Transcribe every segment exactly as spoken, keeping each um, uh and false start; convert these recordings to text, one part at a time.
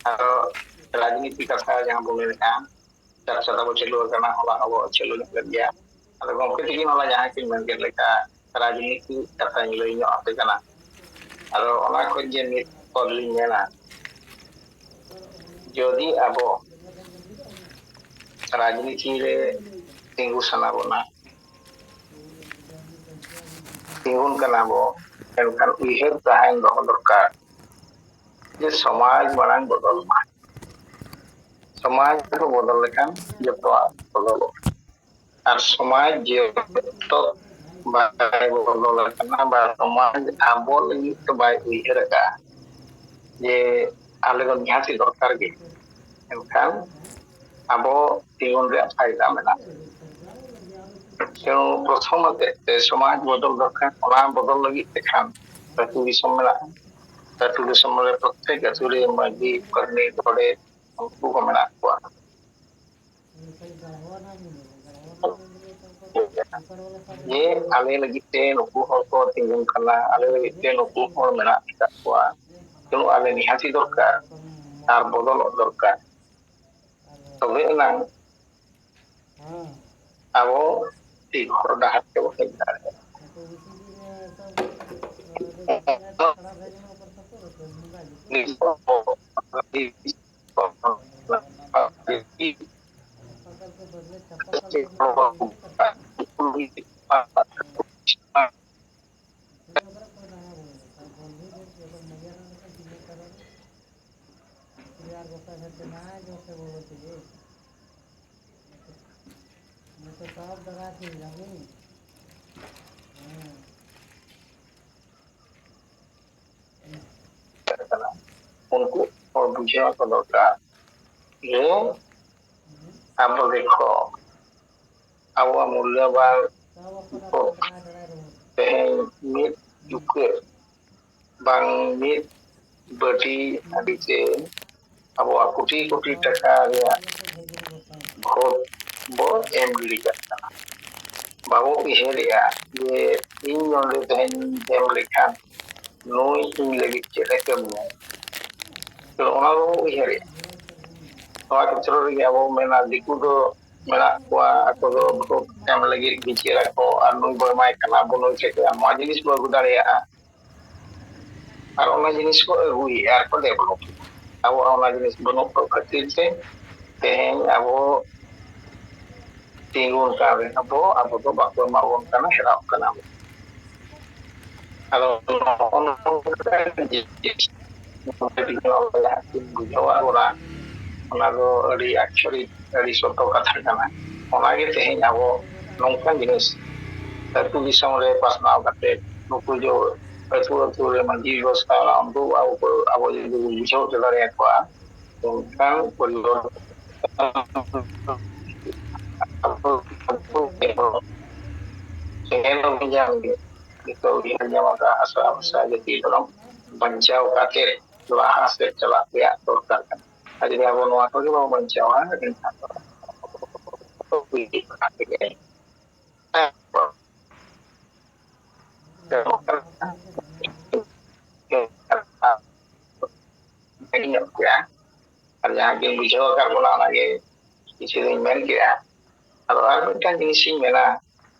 ᱟᱫᱚ ᱨᱟᱡᱽᱱᱤᱛᱤ ᱠᱟᱛᱷᱟ ᱡᱟᱦᱟᱸ ᱵᱚᱱ ᱢᱮᱱᱮᱫᱼᱟ, ᱪᱟᱨᱪᱟ ᱛᱟᱵᱚ ᱪᱟᱹᱞᱩ ᱟᱠᱟᱱᱟ, ᱚᱱᱟ ᱦᱚᱸᱵᱚ ᱪᱟᱹᱞᱩ ᱧᱚᱜ ᱞᱮᱫ ᱜᱮᱭᱟ᱾ ᱟᱫᱚ ᱜᱚᱢᱠᱮ ᱛᱤᱠᱤᱱ ᱚᱱᱟ ᱡᱟᱦᱟᱸ ᱠᱤᱱ ᱢᱮᱱ ᱠᱮᱫ ᱞᱮᱠᱟ, ᱨᱟᱡᱽᱱᱤᱛᱤ ᱠᱟᱛᱷᱟᱧ ᱞᱟᱹᱭ ᱧᱚᱜ ᱟᱯᱮ ᱠᱟᱱᱟ᱾ ᱟᱫᱚ ᱚᱱᱟ ᱠᱷᱚᱱ ᱜᱮ ᱢᱤᱫ ᱯᱚᱫ ᱞᱤᱧ ᱢᱮᱱᱟ, ᱡᱩᱫᱤ ᱟᱵᱚ ᱨᱟᱡᱽᱱᱤᱛᱤ ᱨᱮ ᱛᱤᱸᱜᱩ ᱥᱟᱱᱟ ᱵᱚᱱᱟ, ᱛᱤᱸᱜᱩᱱ ᱠᱟᱱᱟ ᱵᱚ, ᱮᱱᱠᱷᱟᱱ ᱩᱭᱦᱟᱹᱨ ᱛᱟᱦᱮᱱ ᱫᱚᱦᱚ ᱫᱚᱨᱠᱟᱨ ᱡᱮ ᱥᱚᱢᱟᱡᱽ ᱢᱟᱲᱟᱝ ᱵᱚᱫᱚᱞ ᱢᱟ᱾ ᱥᱚᱢᱟᱡᱽ ᱠᱚ ᱵᱚᱫᱚᱞ ᱞᱮᱠᱷᱟᱱ ᱡᱚᱛᱚᱣᱟᱜ ᱵᱚᱫᱚᱞᱚᱜᱼᱟ᱾ ᱟᱨ ᱥᱚᱢᱟᱡᱽ ᱡᱚᱛᱚ ᱵᱟᱭ ᱵᱚᱫᱚᱞ ᱟᱠᱟᱱᱟ, ᱵᱟ ᱥᱚᱢᱟᱡᱽ ᱟᱵᱚ ᱞᱟᱹᱜᱤᱫ ᱫᱚ ᱵᱟᱭ ᱩᱭᱦᱟᱹᱨ ᱟᱠᱟᱫᱼᱟ ᱡᱮ ᱟᱞᱮ ᱫᱚ ᱱᱤᱦᱟᱹᱛᱤ ᱫᱚᱨᱠᱟᱨ ᱜᱮ, ᱮᱱᱠᱷᱟᱱ ᱟᱵᱚ ᱛᱤᱸᱜᱩᱱ ᱨᱮᱭᱟᱜ ᱯᱷᱟᱭᱫᱟ ᱢᱮᱱᱟᱜᱼᱟ᱾ ᱛᱮᱱᱩ ᱯᱨᱚᱛᱷᱚᱢ ᱟᱛᱮ ᱛᱮ ᱥᱚᱢᱟᱡᱽ ᱵᱚᱫᱚᱞ ᱫᱚᱨᱠᱟᱨ᱾ ᱚᱱᱟ ᱵᱚᱫᱚᱞ ᱞᱟᱹᱜᱤᱫ ᱛᱮᱠᱷᱟᱱ ᱟᱹᱛᱩ ᱫᱤᱥᱚᱢ ᱢᱮᱱᱟᱜᱼᱟ᱾ ᱟᱹᱛᱩ ᱫᱤᱥᱚᱢ ᱨᱮ ᱯᱨᱚᱛᱮᱠ ᱟᱹᱛᱩ ᱨᱮ ᱢᱟᱹᱡᱷᱤ, ᱯᱟᱨᱟᱱᱤᱠ, ᱜᱚᱰᱮᱛ, ᱩᱱᱠᱩ ᱠᱚ ᱢᱮᱱᱟᱜ ᱠᱚᱣᱟ᱾ ᱡᱮ ᱟᱞᱮ ᱞᱟᱹᱜᱤᱫ ᱛᱮ ᱱᱩᱠᱩ ᱦᱚᱲ ᱠᱚ ᱛᱤᱸᱜᱩᱱ ᱠᱟᱱᱟ, ᱟᱞᱮ ᱞᱟᱹᱜᱤᱫ ᱛᱮ ᱱᱩᱠᱩ ᱦᱚᱲ ᱢᱮᱱᱟᱜ ᱟᱠᱟᱫ ᱠᱚᱣᱟ, ᱛᱮᱱᱩ ᱟᱞᱮ ᱱᱤᱦᱟᱹᱛᱤ ᱫᱚᱨᱠᱟᱨ ᱟᱨ ᱵᱚᱫᱚᱞᱚᱜ ᱫᱚᱨᱠᱟᱨ᱾ ᱛᱚᱵᱮ ᱮᱱᱟᱝ ᱟᱵᱚ ᱴᱷᱤᱠ ᱦᱚᱨ ᱰᱟᱦᱟᱨ ᱛᱮᱵᱚ ᱦᱮᱡ ᱫᱟᱲᱮᱭᱟᱜᱼᱟ᱾ ᱩᱱᱠᱩ ᱦᱚᱲ ᱵᱩᱡᱷᱟᱹᱣ ᱟᱠᱚ ᱫᱚᱨᱠᱟᱨ ᱡᱮ ᱟᱵᱚ ᱜᱮᱠᱚ ᱟᱵᱚᱣᱟᱜ ᱢᱩᱞᱞᱚᱵᱟᱱ ᱠᱚ ᱛᱮᱦᱮᱧ ᱢᱤᱫ ᱪᱩᱠᱟᱹᱜ ᱵᱟᱝ ᱢᱤᱫ ᱵᱟᱹᱴᱤ ᱦᱟᱺᱰᱤ ᱛᱮ ᱟᱵᱚᱣᱟᱜ ᱠᱳᱴᱤ ᱠᱳᱴᱤ ᱴᱟᱠᱟ ᱨᱮᱭᱟᱜ ᱵᱷᱳᱴ ᱵᱚ ᱮᱢ ᱜᱤᱰᱤ ᱠᱟᱜ ᱠᱟᱱᱟ᱾ ᱵᱟᱵᱚ ᱩᱭᱦᱟᱹᱨᱮᱜᱼᱟ ᱡᱮ ᱤᱧ ᱱᱚᱰᱮ ᱛᱮᱦᱮᱧ ᱮᱢ ᱞᱮᱠᱷᱟᱱ ᱱᱩᱭ ᱤᱧ ᱞᱟᱹᱜᱤᱫ ᱪᱮᱫ ᱮ ᱠᱟᱹᱢᱤᱭᱟ᱾ ᱛᱚ ᱚᱱᱟ ᱵᱟᱵᱚ ᱩᱭᱦᱟᱹᱨᱮᱜᱼᱟ᱾ ᱱᱚᱣᱟ ᱠᱷᱮᱛᱨᱚ ᱨᱮᱜᱮ ᱟᱵᱚ ᱢᱮᱱᱟ ᱫᱤᱠᱩ ᱫᱚ ᱢᱮᱱᱟᱜ ᱠᱚᱣᱟ, ᱟᱠᱚ ᱫᱚ ᱵᱷᱳᱴ ᱮᱢ ᱞᱟᱹᱜᱤᱫ ᱵᱤᱪᱟᱹᱨ ᱟᱠᱚ ᱟᱨ ᱱᱩᱭ ᱵᱚ ᱮᱢᱟᱭ ᱠᱟᱱᱟ, ᱟᱵᱚ ᱱᱩᱭ ᱴᱷᱮᱱ ᱠᱷᱚᱱ ᱱᱚᱣᱟ ᱡᱤᱱᱤᱥ ᱵᱚ ᱟᱹᱜᱩ ᱫᱟᱲᱮᱭᱟᱜᱼᱟ᱾ ᱟᱨ ᱚᱱᱟ ᱡᱤᱱᱤᱥ ᱠᱚ ᱟᱹᱜᱩᱭᱮᱫᱼᱟ ᱟᱨ ᱠᱚ ᱰᱮᱵᱷᱞᱚᱯ᱾ ᱟᱵᱚᱣᱟᱜ ᱚᱱᱟ ᱡᱤᱱᱤᱥ ᱵᱟᱹᱱᱩᱜ ᱠᱚ ᱠᱷᱟᱹᱛᱤᱨ ᱛᱮ ᱛᱮᱦᱮᱧ ᱟᱵᱚ ᱛᱤᱸᱜᱩᱱ ᱠᱟᱱ ᱨᱮᱦᱚᱸ ᱵᱚ ᱟᱵᱚ ᱫᱚ ᱵᱟᱠᱚ ᱮᱢᱟ ᱵᱚᱱ ᱠᱟᱱᱟ, ᱦᱮᱨᱟᱣ ᱠᱟᱱᱟ ᱵᱚ᱾ ᱟᱫᱚ ᱱᱚᱜᱼᱚ ᱱᱚᱝᱠᱟ ᱡᱤᱱᱤᱥ ᱡᱟᱦᱟᱸ ᱠᱤᱱ ᱵᱩᱡᱷᱟᱹᱣᱟᱫ ᱵᱚᱱᱟ, ᱚᱱᱟ ᱫᱚ ᱟᱹᱰᱤ ᱟᱪᱪᱷᱚᱨᱤᱠ, ᱟᱹᱰᱤ ᱥᱚᱛᱚ ᱠᱟᱛᱷᱟ ᱠᱟᱱᱟ᱾ ᱚᱱᱟᱜᱮ ᱛᱮᱦᱮᱧ ᱟᱵᱚ ᱱᱚᱝᱠᱟᱱ ᱡᱤᱱᱤᱥ ᱟᱹᱛᱩ ᱫᱤᱥᱚᱢ ᱨᱮ ᱯᱟᱥᱱᱟᱣ ᱠᱟᱛᱮ ᱱᱩᱠᱩ ᱡᱚ ᱟᱹᱛᱩ ᱟᱹᱛᱩ ᱨᱮ ᱢᱟᱹᱡᱷᱤ ᱵᱮᱵᱚᱥᱛᱷᱟ ᱚᱱᱟ ᱩᱱᱠᱩ ᱟᱵᱚ ᱠᱚ, ᱟᱵᱚ ᱡᱩᱫᱤ ᱵᱚᱱ ᱵᱩᱡᱷᱟᱹᱣ ᱦᱚᱪᱚ ᱫᱟᱲᱮᱭᱟᱠᱚᱣᱟ, ᱚᱱᱠᱟᱱ ᱯᱚᱨᱤᱵᱚᱨᱛᱚᱱ ᱟᱵᱚ ᱧᱮᱞ ᱧᱟᱢ ᱜᱮ᱾ ᱱᱤᱛᱚᱜ ᱩᱭᱦᱟᱹᱨ ᱧᱟᱢ ᱟᱠᱟᱫ ᱦᱟᱥᱟ ᱵᱷᱟᱥᱟ ᱡᱟᱹᱛᱤ ᱫᱷᱚᱨᱚᱢ ᱵᱟᱧᱪᱟᱣ ᱠᱟᱛᱮ ᱞᱟᱦᱟ ᱥᱮᱫ ᱪᱟᱞᱟᱜ ᱨᱮᱭᱟᱜ ᱫᱚᱨᱠᱟᱨ ᱠᱟᱱᱟ᱾ ᱟᱨ ᱡᱩᱫᱤ ᱟᱵᱚ ᱱᱚᱣᱟ ᱠᱚᱜᱮ ᱵᱟᱵᱚᱱ ᱵᱟᱧᱪᱟᱣᱟ, ᱮᱱᱠᱷᱟᱱ ᱫᱚ ᱧᱚᱜ ᱠᱮᱜᱼᱟ᱾ ᱟᱨ ᱡᱟᱦᱟᱸ ᱜᱮᱧ ᱵᱩᱡᱷᱟᱹᱣ ᱟᱠᱟᱫ ᱵᱚᱱᱟ, ᱚᱱᱟᱜᱮ ᱠᱤᱪᱷᱩ ᱫᱚᱧ ᱢᱮᱱ ᱠᱮᱜᱼᱟ᱾ ᱟᱫᱚ ᱟᱨ ᱢᱤᱫᱴᱟᱝ ᱡᱤᱱᱤᱥᱤᱧ ᱢᱮᱱᱟ,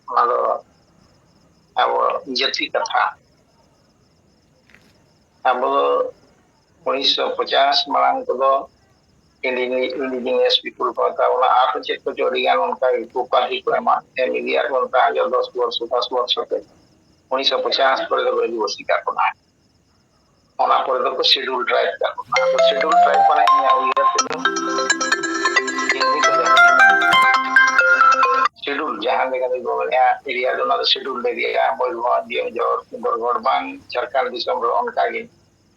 ᱚᱱᱟ ᱫᱚ ᱟᱵᱚ ᱡᱟᱹᱛᱤ ᱠᱟᱛᱷᱟ᱾ ᱟᱵᱚ ᱫᱚ ᱩᱱᱤᱥᱥᱚ ᱯᱚᱪᱟᱥ ᱢᱟᱲᱟᱝ ᱠᱚᱫᱚ ᱤᱱᱰᱤᱡᱤᱱᱤᱭᱟᱥ ᱯᱤᱯᱩᱞ ᱠᱚ ᱢᱮᱛᱟ ᱵᱚᱱᱟ, ᱟᱨᱦᱚᱸ ᱪᱮᱫ ᱠᱚᱪᱚ ᱟᱹᱰᱤ ᱜᱟᱱ ᱚᱱᱠᱟ ᱩᱯᱟᱫᱷᱤ ᱠᱚ ᱮᱢᱟ, ᱮᱢ ᱤᱫᱤᱭᱟᱜ ᱵᱚᱱ ᱛᱟᱦᱮᱸᱫ, ᱫᱚᱥ ᱵᱚᱨᱥᱚ, ᱯᱟᱸᱪ ᱵᱚᱨᱥᱚ ᱛᱮ᱾ ᱩᱱᱤᱥᱥᱚ ᱯᱚᱪᱟᱥ ᱠᱚᱨᱮ ᱫᱚ ᱟᱹᱫᱤᱵᱟᱹᱥᱤ ᱠᱟᱜ ᱵᱚᱱᱟ᱾ ᱚᱱᱟ ᱯᱚᱨᱮ ᱫᱚᱠᱚ ᱥᱤᱰᱩᱞ ᱴᱨᱟᱭᱤᱵᱽ ᱠᱟᱜ ᱵᱚᱱᱟ᱾ ᱟᱫᱚ ᱥᱤᱰᱩᱞ ᱴᱨᱟᱭᱤᱵᱽ ᱢᱟᱱᱮ ᱤᱧᱟᱹᱜ ᱩᱭᱦᱟᱹᱨ ᱛᱮᱫᱚ ᱪᱤᱱᱦᱤ ᱠᱚ ᱡᱟᱹᱥᱛᱤ᱾ ᱥᱤᱰᱩᱞ ᱡᱟᱦᱟᱸ ᱞᱮᱠᱟ ᱵᱚᱱ ᱢᱮᱱᱮᱫᱼᱟ, ᱮᱨᱤᱭᱟ ᱫᱚ ᱚᱱᱟ ᱫᱚ ᱥᱤᱰᱩᱞ ᱮᱨᱤᱭᱟ, ᱢᱚᱭᱩᱨᱵᱷᱚᱸᱡᱽ, ᱫᱤᱭᱟᱹᱢᱡᱚᱲ, ᱵᱚᱨᱜᱚᱲ ᱵᱟᱝ ᱡᱷᱟᱲᱠᱷᱚᱸᱰ ᱫᱤᱥᱚᱢ ᱨᱮ ᱚᱱᱠᱟ ᱜᱮ᱾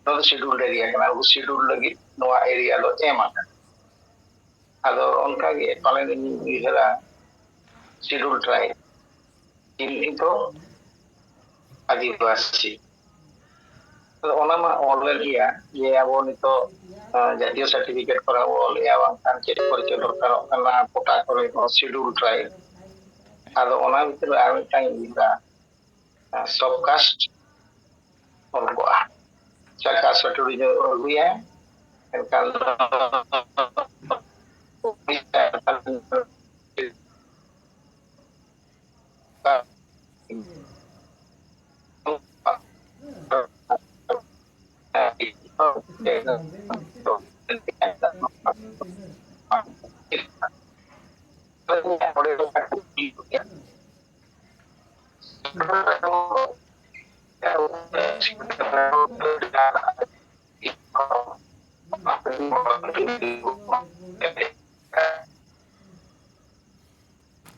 ᱱᱚᱣᱟ ᱫᱚ ᱥᱤᱰᱩᱞ ᱮᱨᱤᱭᱟ ᱠᱟᱱᱟ, ᱩᱱᱠᱩ ᱥᱤᱰᱩᱞ ᱞᱟᱹᱜᱤᱫ ᱱᱚᱣᱟ ᱮᱨᱤᱭᱟ ᱫᱚ ᱮᱢ ᱟᱠᱟᱱᱟ᱾ ᱟᱫᱚ ᱚᱱᱠᱟ ᱜᱮ ᱯᱟᱞᱮᱱ ᱤᱧ ᱩᱭᱦᱟᱹᱨᱟ ᱥᱤᱰᱩᱞ ᱴᱨᱟᱭᱤᱵᱽ ᱪᱤᱱᱦᱤ ᱫᱚ ᱟᱹᱫᱤᱵᱟᱹᱥᱤ᱾ ᱟᱫᱚ ᱚᱱᱟ ᱢᱟ ᱚᱞ ᱞᱮᱫ ᱜᱮᱭᱟ ᱡᱮ ᱟᱵᱚ ᱱᱤᱛᱚᱜ, ᱟᱸ, ᱡᱟᱛᱤᱭᱚ certificate ᱠᱚᱨᱮ ᱵᱚ ᱚᱞᱮᱜᱼᱟ, ᱵᱟᱝᱠᱷᱟᱱ ᱪᱮᱫ ᱠᱚᱨᱮ ᱪᱚ ᱫᱚᱨᱠᱟᱨᱚᱜ ᱠᱟᱱᱟ, ᱯᱚᱴᱟ ᱠᱚᱨᱮ ᱦᱚᱸ schedule tribe᱾ ᱟᱫᱚ ᱚᱱᱟ ᱵᱷᱤᱛᱨᱤ ᱨᱮ ᱟᱨ ᱢᱤᱫᱴᱟᱝ ᱤᱧ ᱞᱟᱹᱭᱫᱟ, ᱟᱸ, sub caste ᱚᱞ ᱠᱚᱜᱼᱟ᱾ ᱪᱟᱠᱟ ᱥᱟᱹᱴᱩᱲᱤ ᱧᱚᱜ ᱟᱹᱜᱩᱭᱟ, ᱮᱱᱠᱷᱟᱱ ᱫᱚ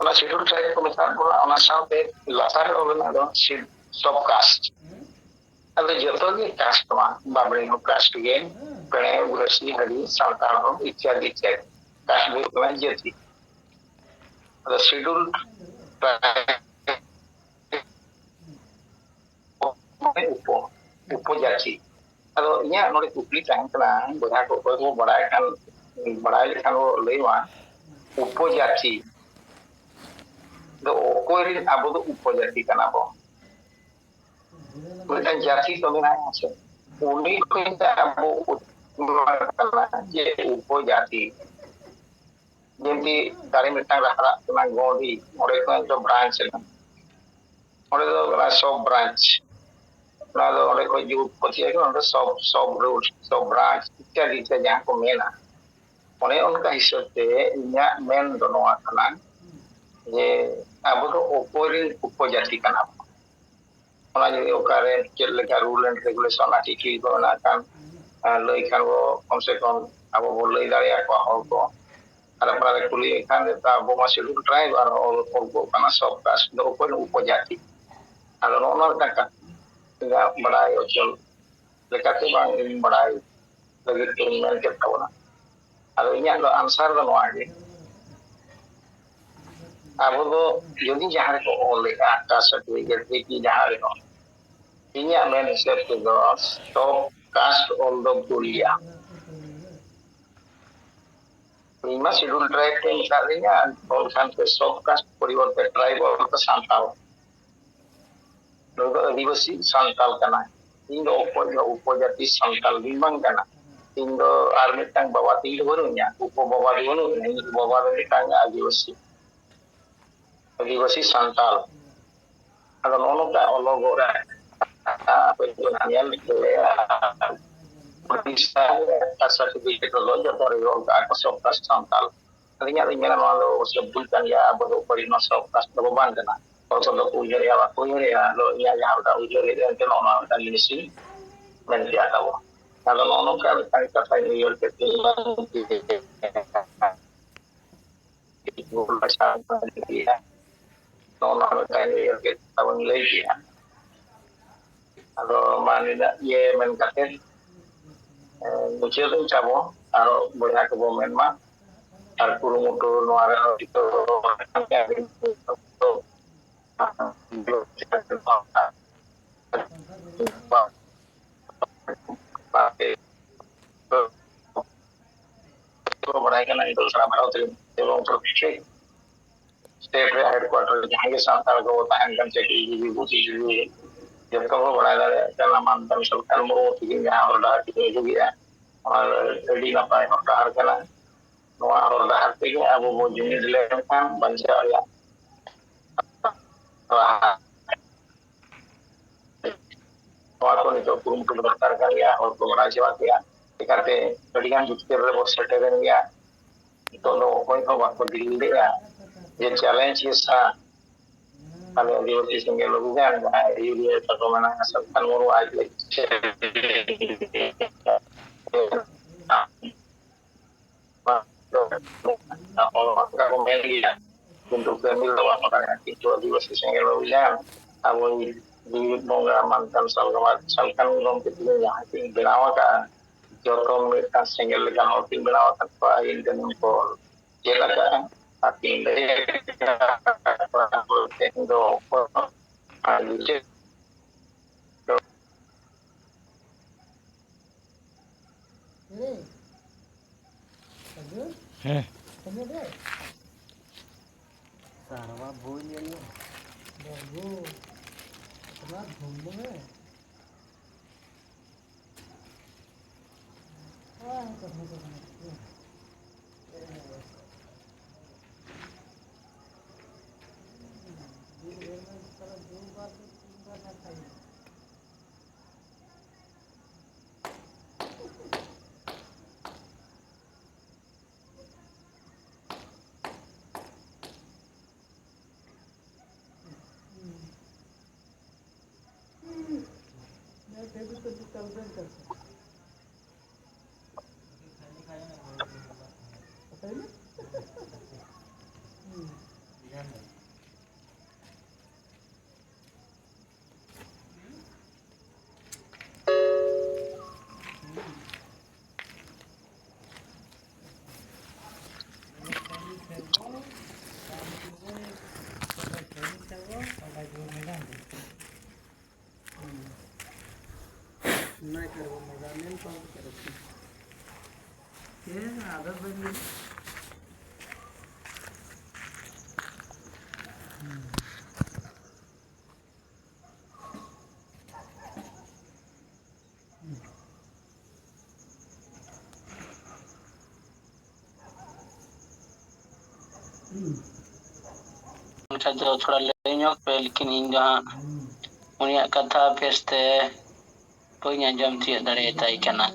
ᱚᱱᱟ schedule tribe ᱠᱚ ᱢᱮᱛᱟᱜ ᱠᱚᱣᱟ, ᱚᱱᱟ ᱥᱟᱶᱛᱮ ᱞᱟᱛᱟᱨ ᱨᱮ ᱚᱞ ᱢᱮᱱᱟᱜ ᱫᱚ sub caste᱾ ᱟᱫᱚ ᱡᱚᱛᱚ ᱜᱮ caste ᱢᱟ, ᱵᱟᱢᱵᱽᱲᱮ ᱦᱚᱸ caste ᱜᱮ, ᱯᱮᱲᱮ, ᱩᱨᱟᱹᱥᱤ, ᱦᱟᱹᱲᱤ, ᱥᱟᱱᱛᱟᱲ ᱦᱚᱸ ᱤᱛᱭᱟᱫᱤ ᱤᱛᱭᱟᱫᱤ᱾ Caste ᱫᱚ ᱦᱩᱭᱩᱜ ᱠᱟᱱᱟ ᱡᱟᱹᱛᱤ᱾ ᱟᱫᱚ schedule tribe ᱩᱯᱚ, ᱩᱯᱚᱡᱟᱹᱛᱤ᱾ ᱟᱫᱚ ᱤᱧᱟᱹᱜ ᱱᱚᱰᱮ ᱠᱩᱠᱞᱤ ᱛᱟᱦᱮᱸ ᱠᱟᱱᱟ, ᱵᱚᱭᱦᱟ ᱠᱚ ᱚᱠᱚᱭ ᱠᱚ ᱵᱟᱲᱟᱭ ᱠᱷᱟᱱ, ᱵᱟᱲᱟᱭ ᱞᱮᱠᱷᱟᱱ ᱵᱚ ᱞᱟᱹᱭ ᱢᱟ, ᱩᱯᱚᱡᱟᱹᱛᱤ ᱫᱚ ᱚᱠᱚᱭ ᱨᱮᱱ ᱟᱵᱚ ᱫᱚ ᱩᱯᱚᱡᱟᱹᱛᱤ ᱠᱟᱱᱟ ᱵᱚ? ᱢᱤᱫᱴᱟᱝ ᱡᱟᱹᱛᱤ ᱠᱚ ᱢᱮᱱᱟᱜᱼᱟ ᱥᱮ, ᱩᱱᱤ ᱠᱷᱚᱱ ᱟᱵᱚ ᱩᱛᱱᱟᱹᱣ ᱠᱟᱱᱟ ᱡᱮ ᱩᱯᱚᱡᱟᱹᱛᱤ᱾ ᱡᱮᱢᱛᱤ ᱫᱟᱨᱮ ᱢᱤᱫᱴᱟᱝ ᱨᱮ ᱦᱟᱨᱟᱜ ᱠᱟᱱᱟ, ᱜᱚᱸᱰᱤ, ᱚᱸᱰᱮ ᱠᱷᱚᱱ ᱫᱚ branch ᱮᱱᱟ, ᱚᱸᱰᱮ ᱫᱚ ᱠᱟᱱᱟ sub branch᱾ ᱚᱱᱟ ᱫᱚ ᱚᱸᱰᱮ ᱠᱷᱚᱱ ᱡᱩᱛ ᱠᱚ ᱪᱮᱫ ᱠᱟᱱᱟ, ᱚᱸᱰᱮ sub, sub root, sub branch ᱤᱛᱭᱟᱫᱤ ᱤᱛᱭᱟᱫᱤ ᱡᱟᱦᱟᱸ ᱠᱚ ᱢᱮᱱᱟ᱾ ᱚᱱᱮ ᱚᱱᱠᱟ ᱦᱤᱥᱟᱹᱵ ᱛᱮ ᱤᱧᱟᱹᱜ ᱢᱮᱱ ᱫᱚ ᱱᱚᱣᱟ ᱠᱟᱱᱟ ᱡᱮ ᱟᱵᱚ ᱫᱚ ᱚᱠᱚᱭ ᱨᱮᱱ ᱩᱯᱚᱡᱟᱹᱛᱤ ᱠᱟᱱᱟ ᱵᱚᱱ᱾ ᱚᱱᱟ ᱡᱩᱫᱤ ᱚᱠᱟᱨᱮ ᱪᱮᱫ ᱞᱮᱠᱟ rule and regulation, article ᱠᱚ ᱢᱮᱱᱟᱜ ᱠᱷᱟᱱ, ᱟᱨ ᱞᱟᱹᱭ ᱠᱷᱟᱱ ᱵᱚ ᱠᱚᱢ ᱥᱮ ᱠᱚᱢ ᱟᱵᱚ ᱵᱚ ᱞᱟᱹᱭ ᱫᱟᱲᱮᱭᱟᱠᱚᱣᱟ ᱦᱚᱲ ᱠᱚ᱾ ᱟᱨ ᱚᱱᱟ ᱨᱮ ᱠᱩᱞᱤᱭᱮᱫ ᱠᱷᱟᱱ ᱱᱮᱛᱟᱨ ᱟᱵᱚ ᱢᱟ schedule tribe ᱟᱨ ᱚᱞ, ᱚᱞ ᱠᱚᱜ ᱠᱟᱱᱟ sub caste, ᱫᱚ ᱚᱠᱚᱭ ᱩᱯᱚᱡᱟᱹᱛᱤ? ᱟᱫᱚ ᱱᱚᱜᱼᱚ ᱱᱚᱣᱟ ᱢᱤᱫᱴᱟᱝ ᱠᱟᱛᱷᱟ, ᱤᱧᱟᱹᱜ ᱵᱟᱲᱟᱭ ᱚᱪᱚ ᱞᱮᱠᱟᱛᱮ ᱵᱟᱝ ᱤᱧ ᱵᱟᱲᱟᱭ ᱞᱟᱹᱜᱤᱫ ᱛᱮᱧ ᱢᱮᱱ ᱠᱮᱫ ᱛᱟᱵᱚᱱᱟ᱾ ᱟᱫᱚ ᱤᱧᱟᱹᱜ ᱫᱚ answer ᱫᱚ ᱱᱚᱣᱟ ᱜᱮ, ᱟᱵᱚ ᱫᱚ ᱡᱩᱫᱤ ᱡᱟᱦᱟᱸ ᱨᱮᱠᱚ ᱚᱞᱮᱫᱼᱟ, caste certificate ᱨᱮ ᱠᱤ ᱡᱟᱦᱟᱸ ᱨᱮᱦᱚᱸ, ᱤᱧᱟᱹᱜ ᱢᱮᱱ ᱦᱤᱥᱟᱹᱵ ᱛᱮᱫᱚ ᱥᱚᱵ ᱠᱟᱥᱴ ᱚᱞ ᱫᱚ ᱵᱷᱩᱞ ᱜᱮᱭᱟ᱾ ᱤᱧ ᱢᱟ ᱥᱤᱰᱩᱞ ᱴᱨᱟᱭᱤᱵᱽ ᱠᱚ ᱢᱮᱛᱟᱜ ᱞᱤᱧᱟ, ᱚᱞ ᱠᱷᱟᱱ ᱯᱮ ᱥᱚᱵ ᱠᱟᱥᱴ ᱯᱚᱨᱤᱵᱚᱨᱛᱮ ᱴᱨᱟᱭᱤᱵᱽ ᱚᱞ ᱯᱮ ᱥᱟᱱᱛᱟᱲ᱾ ᱱᱩᱭ ᱫᱚ ᱟᱹᱫᱤᱵᱟᱹᱥᱤ ᱥᱟᱱᱛᱟᱲ ᱠᱟᱱᱟᱭ, ᱤᱧ ᱫᱚ ᱚᱠᱚᱭ ᱦᱚᱸ ᱩᱯᱚᱡᱟᱹᱛᱤ ᱥᱟᱱᱛᱟᱲ ᱫᱚᱧ ᱵᱟᱝ ᱠᱟᱱᱟ᱾ ᱤᱧ ᱫᱚ ᱟᱨ ᱢᱤᱫᱴᱟᱝ ᱵᱟᱵᱟ ᱛᱤᱧ ᱫᱚ ᱵᱟᱹᱱᱩᱜ ᱤᱧᱟ, ᱩᱯᱚ ᱵᱟᱵᱟ ᱫᱚ ᱵᱟᱹᱱᱩᱜ ᱤᱧᱟ, ᱤᱧ ᱵᱟᱵᱟ ᱫᱚ ᱢᱤᱫᱴᱟᱝ ᱟᱹᱫᱤᱵᱟᱹᱥᱤ, ᱟᱹᱫᱤᱵᱟᱹᱥᱤ ᱥᱟᱱᱛᱟᱲ᱾ ᱟᱫᱚ ᱱᱚᱜᱼᱚ ᱱᱚᱝᱠᱟ ᱚᱞᱚᱜᱚᱜ ᱨᱮ ᱟᱯᱮ ᱠᱚ ᱧᱮᱞ ᱠᱮᱫᱟ, ᱩᱲᱤᱥᱥᱟ ᱨᱮ ᱥᱟᱨᱴᱤᱯᱷᱤᱠᱮᱴ ᱫᱚ ᱡᱚᱛᱚ ᱨᱮᱜᱮ ᱚᱞ ᱠᱟᱜᱼᱟ ᱠᱚ ᱥᱚᱵ ᱠᱟᱥᱴ ᱥᱟᱱᱛᱟᱲ᱾ ᱟᱹᱞᱤᱧᱟᱜ ᱞᱤᱧ ᱢᱮᱱᱟ, ᱱᱚᱣᱟ ᱫᱚ ᱚᱵᱚᱥᱥᱳᱭ ᱵᱷᱩᱞ ᱠᱟᱱ ᱜᱮᱭᱟ᱾ ᱟᱵᱚ ᱫᱚ ᱯᱟᱹᱦᱤᱞ ᱱᱚᱣᱟ ᱥᱚᱵ ᱠᱟᱥᱴ ᱫᱚᱵᱚ ᱵᱟᱝ ᱠᱟᱱᱟ᱾ ᱦᱚᱲ ᱠᱚᱫᱚ ᱠᱚ ᱩᱭᱦᱟᱹᱨᱮᱜᱼᱟ, ᱵᱟᱠᱚ ᱩᱭᱦᱟᱹᱨᱮᱜᱼᱟ᱾ ᱟᱫᱚ ᱤᱧᱟᱹᱜ ᱡᱟᱦᱟᱸ ᱞᱮᱠᱟ ᱩᱭᱦᱟᱹᱨ ᱦᱮᱡ ᱮᱱᱛᱮ ᱱᱚᱜᱼᱚ ᱱᱚᱣᱟ ᱢᱤᱫᱴᱟᱝ ᱡᱤᱱᱤᱥ ᱤᱧ ᱢᱮᱱ ᱠᱮᱜᱼᱟ ᱛᱟᱵᱚ᱾ ᱟᱫᱚ ᱱᱚᱜᱼᱚ ᱱᱚᱝᱠᱟ ᱢᱤᱫᱴᱟᱝ ᱠᱟᱛᱷᱟᱧ ᱩᱭᱦᱟᱹᱨ ᱠᱮᱫ ᱛᱤᱧᱟ᱾ ᱱᱚᱜᱼᱚ ᱱᱚᱣᱟ ᱢᱤᱫᱴᱟᱝ ᱩᱭᱦᱟᱹᱨ ᱠᱮᱫ ᱛᱟᱵᱚᱧ ᱞᱟᱹᱭ ᱠᱮᱜᱼᱟ᱾ ᱟᱫᱚ ᱢᱟ ᱱᱤᱱᱟᱹᱜ ᱜᱮ ᱢᱮᱱ ᱠᱟᱛᱮ, ᱮ, ᱢᱩᱪᱟᱹᱫ ᱟᱹᱧ ᱛᱟᱵᱚ, ᱟᱨᱚ ᱵᱚᱭᱦᱟ ᱠᱚᱵᱚ ᱢᱮᱱ ᱢᱟ᱾ ᱟᱨ ᱠᱩᱨᱩᱢᱩᱴᱩ ᱱᱚᱣᱟ ᱨᱮᱦᱚᱸ ᱡᱚᱛᱚ ᱵᱟᱲᱟᱭ ᱠᱟᱱᱟ ᱱᱤᱛᱚᱜ ᱥᱟᱨᱟ ᱵᱷᱟᱨᱚᱛ ᱨᱮ ᱮᱵᱚᱝ ᱯᱨᱚᱛᱮᱠ state ᱨᱮ headquarter ᱨᱮ ᱡᱟᱦᱟᱸ ᱜᱮ ᱥᱟᱱᱛᱟᱲ ᱠᱚ ᱛᱟᱦᱮᱱ ᱠᱟᱱ, ᱪᱟᱹᱠᱨᱤ ᱡᱤᱵᱤ, ᱵᱩᱫᱽᱫᱷᱤᱡᱤᱵᱤ, ᱡᱚᱛᱚ ᱠᱚ ᱵᱟᱲᱟᱭ ᱫᱟᱲᱮᱭᱟᱜ ᱠᱟᱱᱟ᱾ ᱢᱟᱱᱛᱟᱱ ᱥᱚᱨᱠᱟᱨ ᱢᱩᱨᱢᱩ ᱛᱤᱠᱤᱱ ᱡᱟᱦᱟᱸ ᱦᱚᱨ ᱰᱟᱦᱟᱨ ᱠᱤᱱ ᱩᱫᱩᱜᱮᱜᱼᱟ, ᱚᱱᱟ ᱟᱹᱰᱤ ᱱᱟᱯᱟᱭ ᱦᱚᱨ ᱰᱟᱦᱟᱨ ᱠᱟᱱᱟ᱾ ᱱᱚᱣᱟ ᱦᱚᱨ ᱰᱟᱦᱟᱨ ᱛᱮᱜᱮ ᱟᱵᱚ ᱵᱚ ᱡᱩᱢᱤᱫ ᱞᱮᱱᱠᱷᱟᱱ ᱵᱟᱧᱪᱟᱣ ᱨᱮᱭᱟᱜ ᱨᱟᱦᱟ᱾ ᱱᱚᱣᱟ ᱠᱚ ᱱᱤᱛᱚᱜ ᱠᱩᱨᱩᱢᱩᱴᱩ ᱫᱚᱨᱠᱟᱨ ᱠᱟᱱ ᱜᱮᱭᱟ, ᱦᱚᱲ ᱠᱚ ᱵᱟᱲᱟᱭ ᱦᱚᱪᱚᱣᱟᱜ ᱜᱮᱭᱟ᱾ ᱪᱤᱠᱟᱹᱛᱮ ᱟᱹᱰᱤᱜᱟᱱ ᱡᱤᱛᱠᱟᱹᱨ ᱨᱮᱵᱚ ᱥᱮᱴᱮᱨᱮᱱ ᱜᱮᱭᱟ᱾ ᱱᱤᱛᱚᱜ ᱫᱚ ᱚᱠᱚᱭ ᱦᱚᱸ ᱵᱟᱠᱚ ᱫᱤᱞ ᱞᱮᱫᱼᱟ ᱡᱮ challenge ᱜᱮ ᱥᱟ ᱟᱞᱮ ᱟᱹᱫᱤᱵᱟᱹᱥᱤ ᱥᱮᱸᱜᱮᱞ ᱚᱵᱷᱤᱡᱟᱱ, ᱡᱟᱦᱟᱸᱭ ᱟᱹᱭᱩᱨᱤᱭᱟᱹ ᱛᱟᱠᱚ ᱢᱮᱱᱟᱜᱼᱟ, ᱥᱟᱞᱠᱷᱟᱱ ᱢᱩᱨᱢᱩ ᱟᱡ ᱞᱟᱹᱜᱤᱫ ᱚᱱᱠᱟ ᱠᱚ ᱢᱮᱱ ᱜᱮᱭᱟ, ᱠᱤᱱᱛᱩ ᱠᱟᱹᱢᱤ ᱫᱚ ᱵᱟᱠᱚ ᱫᱟᱲᱮᱭᱟᱜᱼᱟ᱾ ᱠᱤᱱᱛᱩ ᱟᱹᱫᱤᱵᱟᱹᱥᱤ ᱥᱮᱸᱜᱮᱞ ᱚᱵᱷᱤᱡᱟᱱ ᱟᱵᱚᱭᱤᱡ ᱡᱤᱣᱤᱫ ᱵᱚᱸᱜᱟ ᱢᱟᱱᱛᱟᱱ ᱥᱟᱞᱠᱷᱟᱱ ᱜᱚᱢᱠᱮ ᱛᱤᱠᱤᱱ ᱡᱟᱦᱟᱸ ᱠᱤᱱ ᱵᱮᱱᱟᱣ ᱟᱠᱟᱫᱼᱟ, ᱡᱚᱛᱚ ᱢᱤᱫᱴᱟᱝ ᱥᱮᱸᱜᱮᱞ ᱞᱮᱠᱟᱱ ᱦᱚᱲ ᱠᱤᱱ ᱵᱮᱱᱟᱣ ᱟᱠᱟᱫ ᱠᱚᱣᱟ᱾ ᱟᱹᱭᱤᱱ ᱠᱟᱹᱱᱩᱱ ᱠᱚ ᱪᱮᱫ ᱟᱠᱟᱫᱼᱟ, ᱟᱨ ᱠᱤᱱ ᱞᱟᱹᱭ ᱟᱠᱟᱫᱼᱟ, ᱛᱮᱦᱮᱧ ᱫᱚ ᱚᱠᱚᱭ ᱦᱚᱸ ᱟᱨ ᱵᱤᱪᱟᱹᱨ ᱦᱮᱸ᱾ ᱥᱟᱨᱣᱟ ᱵᱷᱩᱞ ᱡᱟᱹᱱᱤᱡ᱾ ᱵᱟᱹᱵᱩ, ᱚᱱᱟ ᱵᱷᱩᱞ ᱫᱚ ᱦᱮᱸ᱾ ᱦᱮᱸ, ᱠᱟᱛᱷᱟ ᱫᱚ ᱠᱟᱱᱟ ᱜᱮᱭᱟ᱾ ᱫᱩ ᱵᱟᱨ ᱥᱮ ᱛᱤᱱ ᱵᱟᱨ ᱱᱟᱠᱷᱟᱭ᱾ ᱢᱟᱪᱷᱟ ᱫᱚ ᱛᱷᱚᱲᱟ ᱞᱟᱹᱭ ᱧᱚᱜ ᱯᱮ, ᱞᱮᱠᱤᱱ ᱤᱧ ᱫᱚ ᱦᱟᱸᱜ ᱩᱱᱤᱭᱟᱜ ᱠᱟᱛᱷᱟ ᱵᱮᱥᱛᱮ ᱵᱟᱹᱧ ᱟᱸᱡᱚᱢ ᱛᱤᱭᱳᱜ ᱫᱟᱲᱮᱭᱟᱛᱟᱭ ᱠᱟᱱᱟ᱾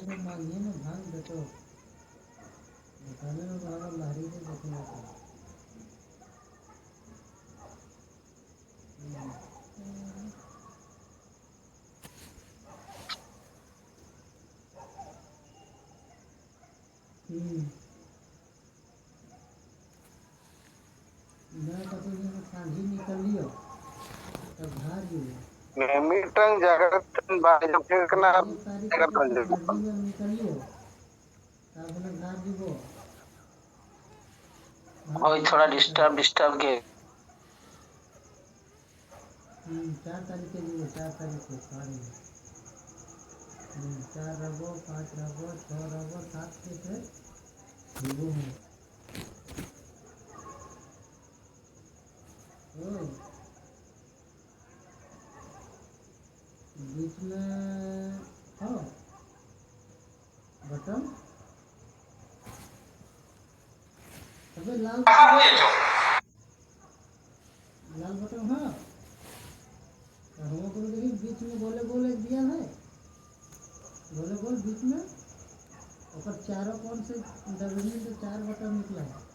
ᱦᱩᱸ᱾ ᱢᱤᱫᱴᱟᱝ ᱡᱟᱭᱜᱟ ᱨᱮ ᱵᱟᱝ ᱟᱸᱡᱚᱢ ᱴᱷᱤᱠᱟᱹᱜ ᱠᱟᱱᱟ ᱟᱨ ᱡᱟᱭᱜᱟ ᱨᱮ ᱟᱸᱡᱚᱢᱚᱜ ᱠᱟᱱᱟ᱾ ᱦᱳᱭ, ᱛᱷᱚᱲᱟ ᱰᱤᱥᱴᱟᱨᱵ, ᱰᱤᱥᱴᱟᱨᱵ ᱜᱮ᱾ ᱦᱩᱸ, ᱪᱟᱨ ᱛᱟᱹᱨᱤᱠᱷ ᱨᱮ ᱦᱩᱭᱩᱜᱼᱟ, ᱪᱟᱨ ᱛᱟᱹᱨᱤᱠᱷ ᱨᱮ, ᱥᱟᱨ ᱦᱩᱭᱩᱜᱼᱟ᱾ ᱦᱩᱸ, ᱪᱟᱨ ᱨᱮᱵᱚ, ᱯᱟᱸᱪ ᱨᱮᱵᱚ, ᱪᱷᱚ ᱨᱮᱵᱚ, ᱥᱟᱛ ᱠᱮᱥ ᱨᱮ ᱦᱩᱭᱩᱜᱼᱟ᱾ ओ, बीच में हो बटन। अबे लाल, लाल बटन, हाँ। तो हम लोग को देखिए, बीच में गोले गोले दिया है, गोले गोल बीच में, ऊपर चारों कोण से दबेंगे तो चार बटन निकला है।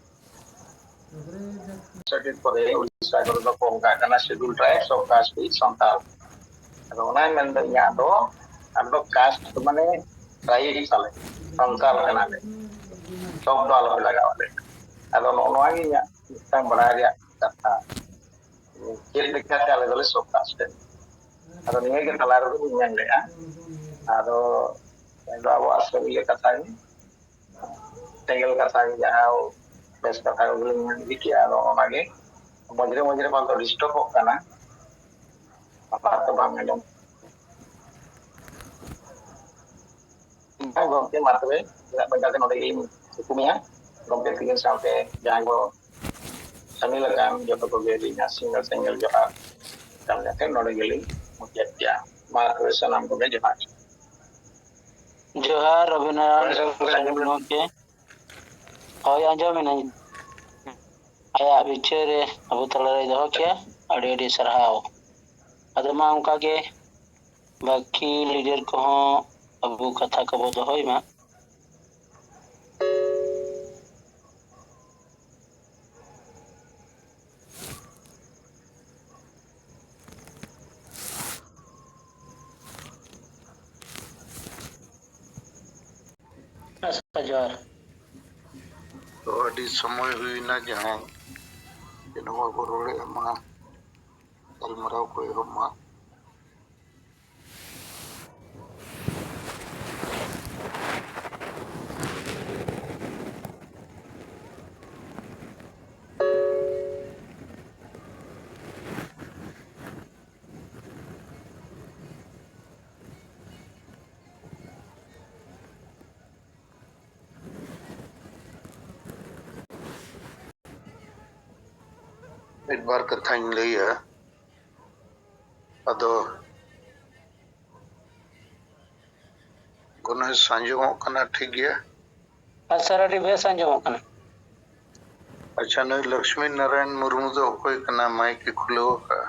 ऊपर जब सेटिंग पर है, उड़ीसा को तो कौन का गाना शेड्यूल ट्राइब, सब कास्ट भी संताल। ᱟᱫᱚ ᱚᱱᱟᱭ ᱢᱮᱱᱫᱟ, ᱤᱧᱟᱹᱜ ᱫᱚ ᱟᱫᱚ ᱠᱟᱥᱴ ᱢᱟᱱᱮ ᱴᱨᱟᱭᱤᱵᱽ ᱛᱟᱞᱮ, ᱥᱟᱱᱛᱟᱲ ᱠᱟᱱᱟᱞᱮ, ᱥᱚᱵᱽᱫᱚ ᱟᱞᱚᱯᱮ ᱞᱟᱜᱟᱣ ᱟᱞᱮ᱾ ᱟᱫᱚ ᱱᱚᱜᱼᱚ ᱱᱚᱣᱟ ᱜᱮ ᱤᱧᱟᱹᱜ ᱢᱤᱫᱴᱟᱝ ᱵᱟᱲᱟᱭ ᱨᱮᱭᱟᱜ ᱠᱟᱛᱷᱟ, ᱪᱮᱫ ᱞᱮᱠᱟᱛᱮ ᱟᱞᱮ ᱫᱚᱞᱮ ᱥᱚᱵᱽ ᱠᱟᱥᱴ ᱮᱫ᱾ ᱟᱫᱚ ᱱᱤᱭᱟᱹ ᱜᱮ ᱛᱟᱞᱟ ᱨᱮᱫᱚ ᱤᱧ ᱢᱮᱱ ᱞᱮᱫᱼᱟ᱾ ᱟᱫᱚ ᱟᱫᱚ ᱟᱵᱚᱣᱟᱜ ᱥᱟᱹᱨᱤ ᱜᱮ ᱠᱟᱛᱷᱟ ᱜᱮ, ᱥᱮᱸᱜᱮᱞ ᱠᱟᱛᱷᱟ ᱜᱮ, ᱡᱟᱦᱟᱸ ᱵᱮᱥ ᱠᱟᱛᱷᱟ ᱠᱚᱜᱮ ᱞᱤᱧ ᱢᱮᱱ ᱤᱫᱤ ᱠᱮᱜᱼᱟ᱾ ᱟᱫᱚ ᱚᱱᱟᱜᱮ ᱢᱚᱡᱽᱨᱮ ᱢᱚᱡᱽᱨᱮ ᱯᱟᱞᱮ ᱰᱤᱥᱴᱟᱵᱚᱜ ᱠᱟᱱᱟ, ᱟᱯᱟᱛᱚᱛᱚ ᱵᱟᱝ ᱟᱸᱡᱚᱢ᱾ ᱦᱮᱸ ᱜᱚᱢᱠᱮ, ᱢᱟ ᱛᱚᱵᱮ ᱤᱧᱟᱹᱜ ᱵᱮᱲᱟ ᱫᱚ ᱱᱚᱰᱮ ᱜᱮᱧ ᱛᱷᱩᱠᱩᱢᱮᱜᱼᱟ᱾ ᱜᱚᱢᱠᱮ ᱛᱤᱠᱤᱱ ᱥᱟᱶᱛᱮ ᱡᱟᱦᱟᱸᱭ ᱠᱚ ᱥᱟᱹᱢᱤᱞ ᱟᱠᱟᱱ ᱡᱚᱛᱚ ᱠᱚᱜᱮ ᱟᱹᱞᱤᱧᱟᱜ ᱥᱤᱸᱜᱟᱹᱲ ᱥᱮᱸᱜᱮᱞ ᱡᱚᱦᱟᱨ ᱮᱢ ᱠᱟᱛᱮ ᱱᱚᱰᱮ ᱜᱮᱞᱤᱧ ᱢᱩᱪᱟᱹᱫ ᱠᱮᱜᱼᱟ᱾ ᱢᱟ ᱛᱚᱵᱮ ᱥᱟᱱᱟᱢ ᱠᱚᱜᱮ ᱡᱚᱦᱟᱨ᱾ ᱡᱚᱦᱟᱨ ᱚᱵᱷᱤᱱᱚᱱᱫᱚᱱ ᱦᱳᱭ, ᱜᱚᱢᱠᱮ᱾ ᱜᱚᱢᱠᱮ᱾ ᱦᱳᱭ, ᱟᱸᱡᱚᱢᱮᱱᱟᱹᱧ᱾ ᱟᱭᱟᱜ ᱵᱤᱪᱟᱹᱨ ᱨᱮ ᱟᱵᱚ ᱛᱟᱞᱟᱨᱮᱭ ᱫᱚᱦᱚ ᱠᱮᱜᱼᱟ, ᱟᱹᱰᱤ ᱟᱹᱰᱤ ᱥᱟᱨᱦᱟᱣ᱾ ᱟᱫᱚ ᱢᱟ ᱚᱱᱠᱟ ᱜᱮ ᱵᱟᱹᱠᱤ ᱞᱤᱰᱟᱨ ᱠᱚᱦᱚᱸ ᱟᱵᱚ ᱠᱟᱛᱷᱟ ᱠᱚᱵᱚ ᱫᱚᱦᱚᱭ ᱢᱟ᱾ ᱟᱪᱪᱷᱟ, ᱡᱚᱦᱟᱨ᱾ ᱛᱚ, ᱟᱹᱰᱤ ᱥᱚᱢᱚᱭ ᱦᱩᱭᱱᱟ, ᱡᱟᱦᱟᱸᱭ ᱡᱮ ᱱᱚᱣᱟ ᱠᱚ ᱨᱚᱲᱮᱫ ᱢᱟ, ᱜᱟᱞᱢᱟᱨᱟᱣ ᱠᱚ ᱮᱦᱚᱵ ᱢᱟ᱾ ᱢᱤᱫ ᱵᱟᱨ ᱠᱟᱛᱷᱟᱧ ᱞᱟᱹᱭᱟ᱾ ᱟᱫᱚ ᱜᱚᱱᱮᱥ, ᱟᱸᱡᱚᱢᱚᱜ ᱠᱟᱱᱟ ᱴᱷᱤᱠ ᱜᱮᱭᱟ? ᱦᱮᱸ ᱥᱟᱨ, ᱟᱹᱰᱤ ᱵᱮᱥ ᱟᱸᱡᱚᱢᱚᱜ ᱠᱟᱱᱟ᱾ ᱟᱪᱪᱷᱟ, ᱱᱩᱭ ᱞᱚᱠᱥᱢᱤ ᱱᱟᱨᱟᱭᱚᱱ ᱢᱩᱨᱢᱩ ᱫᱚ ᱚᱠᱚᱭ ᱠᱟᱱᱟ? ᱢᱟᱭᱤᱠ ᱮ ᱠᱷᱩᱞᱟᱹᱣ ᱟᱠᱟᱫᱼᱟ᱾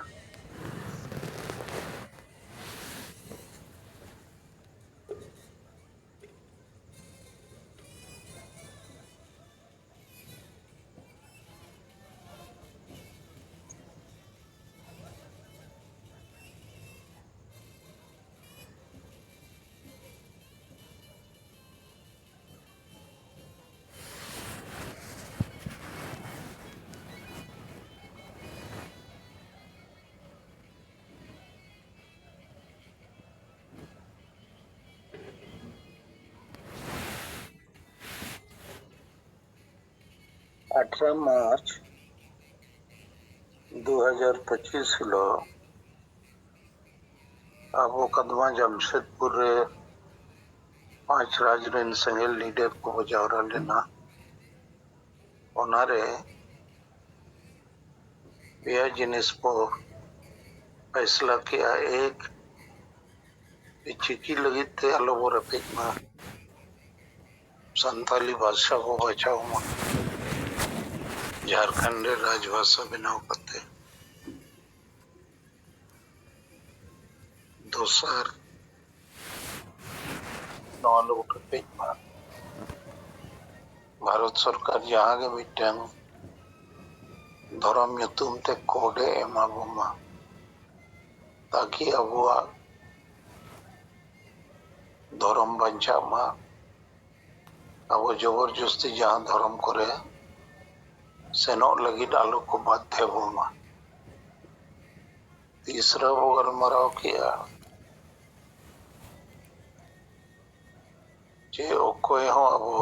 ᱟᱴᱷᱨᱚ ᱢᱟᱨᱪ ᱫᱩ ᱦᱟᱡᱟᱨ ᱯᱚᱸᱪᱤᱥ ᱦᱤᱞᱳᱜ ᱟᱵᱚ ᱠᱟᱫᱢᱟ ᱡᱟᱢᱥᱮᱫᱽᱯᱩᱨ ᱨᱮ ᱯᱟᱸᱪ ᱨᱟᱡᱽ ᱨᱮᱱ ᱥᱮᱸᱜᱮᱞ ᱞᱤᱰᱟᱨ ᱠᱚ ᱡᱟᱣᱨᱟ ᱞᱮᱱᱟ᱾ ᱚᱱᱟᱨᱮ ᱯᱮᱭᱟ ᱡᱤᱱᱤᱥ ᱵᱚ ᱯᱷᱟᱭᱥᱞᱟ ᱠᱮᱜᱼᱟ᱾ ᱮᱠ, ᱪᱤᱠᱤ ᱞᱟᱹᱜᱤᱫ ᱛᱮ ᱟᱞᱚ ᱵᱚ ᱨᱮᱯᱮᱡ ᱢᱟ, ᱥᱟᱱᱛᱟᱞᱤ ᱵᱷᱟᱥᱟ ᱵᱚ ᱵᱟᱧᱪᱟᱣ ᱢᱟ, ᱡᱷᱟᱲᱠᱷᱚᱸᱰ ᱨᱮ ᱨᱟᱡᱽ ᱵᱷᱟᱥᱟ ᱵᱮᱱᱟᱣ ᱠᱟᱛᱮ᱾ ᱫᱚᱥᱟᱨ, ᱱᱚᱣᱟ ᱞᱚ ᱠᱮᱴᱮᱡ ᱢᱟ᱾ ᱵᱷᱟᱨᱚᱛ ᱥᱚᱨᱠᱟᱨ ᱡᱟᱦᱟᱸ ᱜᱮ ᱢᱤᱫᱴᱟᱝ ᱫᱷᱚᱨᱚᱢ ᱧᱩᱛᱩᱢ ᱛᱮ ᱠᱳᱰ ᱮ ᱮᱢᱟ ᱵᱚᱱ ᱢᱟ, ᱛᱟᱠᱤ ᱟᱵᱚᱣᱟᱜ ᱫᱷᱚᱨᱚᱢ ᱵᱟᱧᱪᱟᱜ ᱢᱟ᱾ ᱟᱵᱚ ᱡᱚᱵᱚᱨ ᱡᱚᱥᱛᱤ ᱡᱟᱦᱟᱸ ᱫᱷᱚᱨᱚᱢ ᱠᱚᱨᱮ ᱥᱮᱱᱚᱜ ᱞᱟᱹᱜᱤᱫ ᱟᱞᱚ ᱠᱚ ᱵᱟᱫᱷᱭᱚ ᱵᱚᱱ ᱢᱟ᱾ ᱛᱤᱥᱨᱮ ᱵᱚ ᱜᱟᱞᱢᱟᱨᱟᱣ ᱠᱮᱜᱼᱟ ᱡᱮ ᱚᱠᱚᱭ ᱦᱚᱸ ᱟᱵᱚ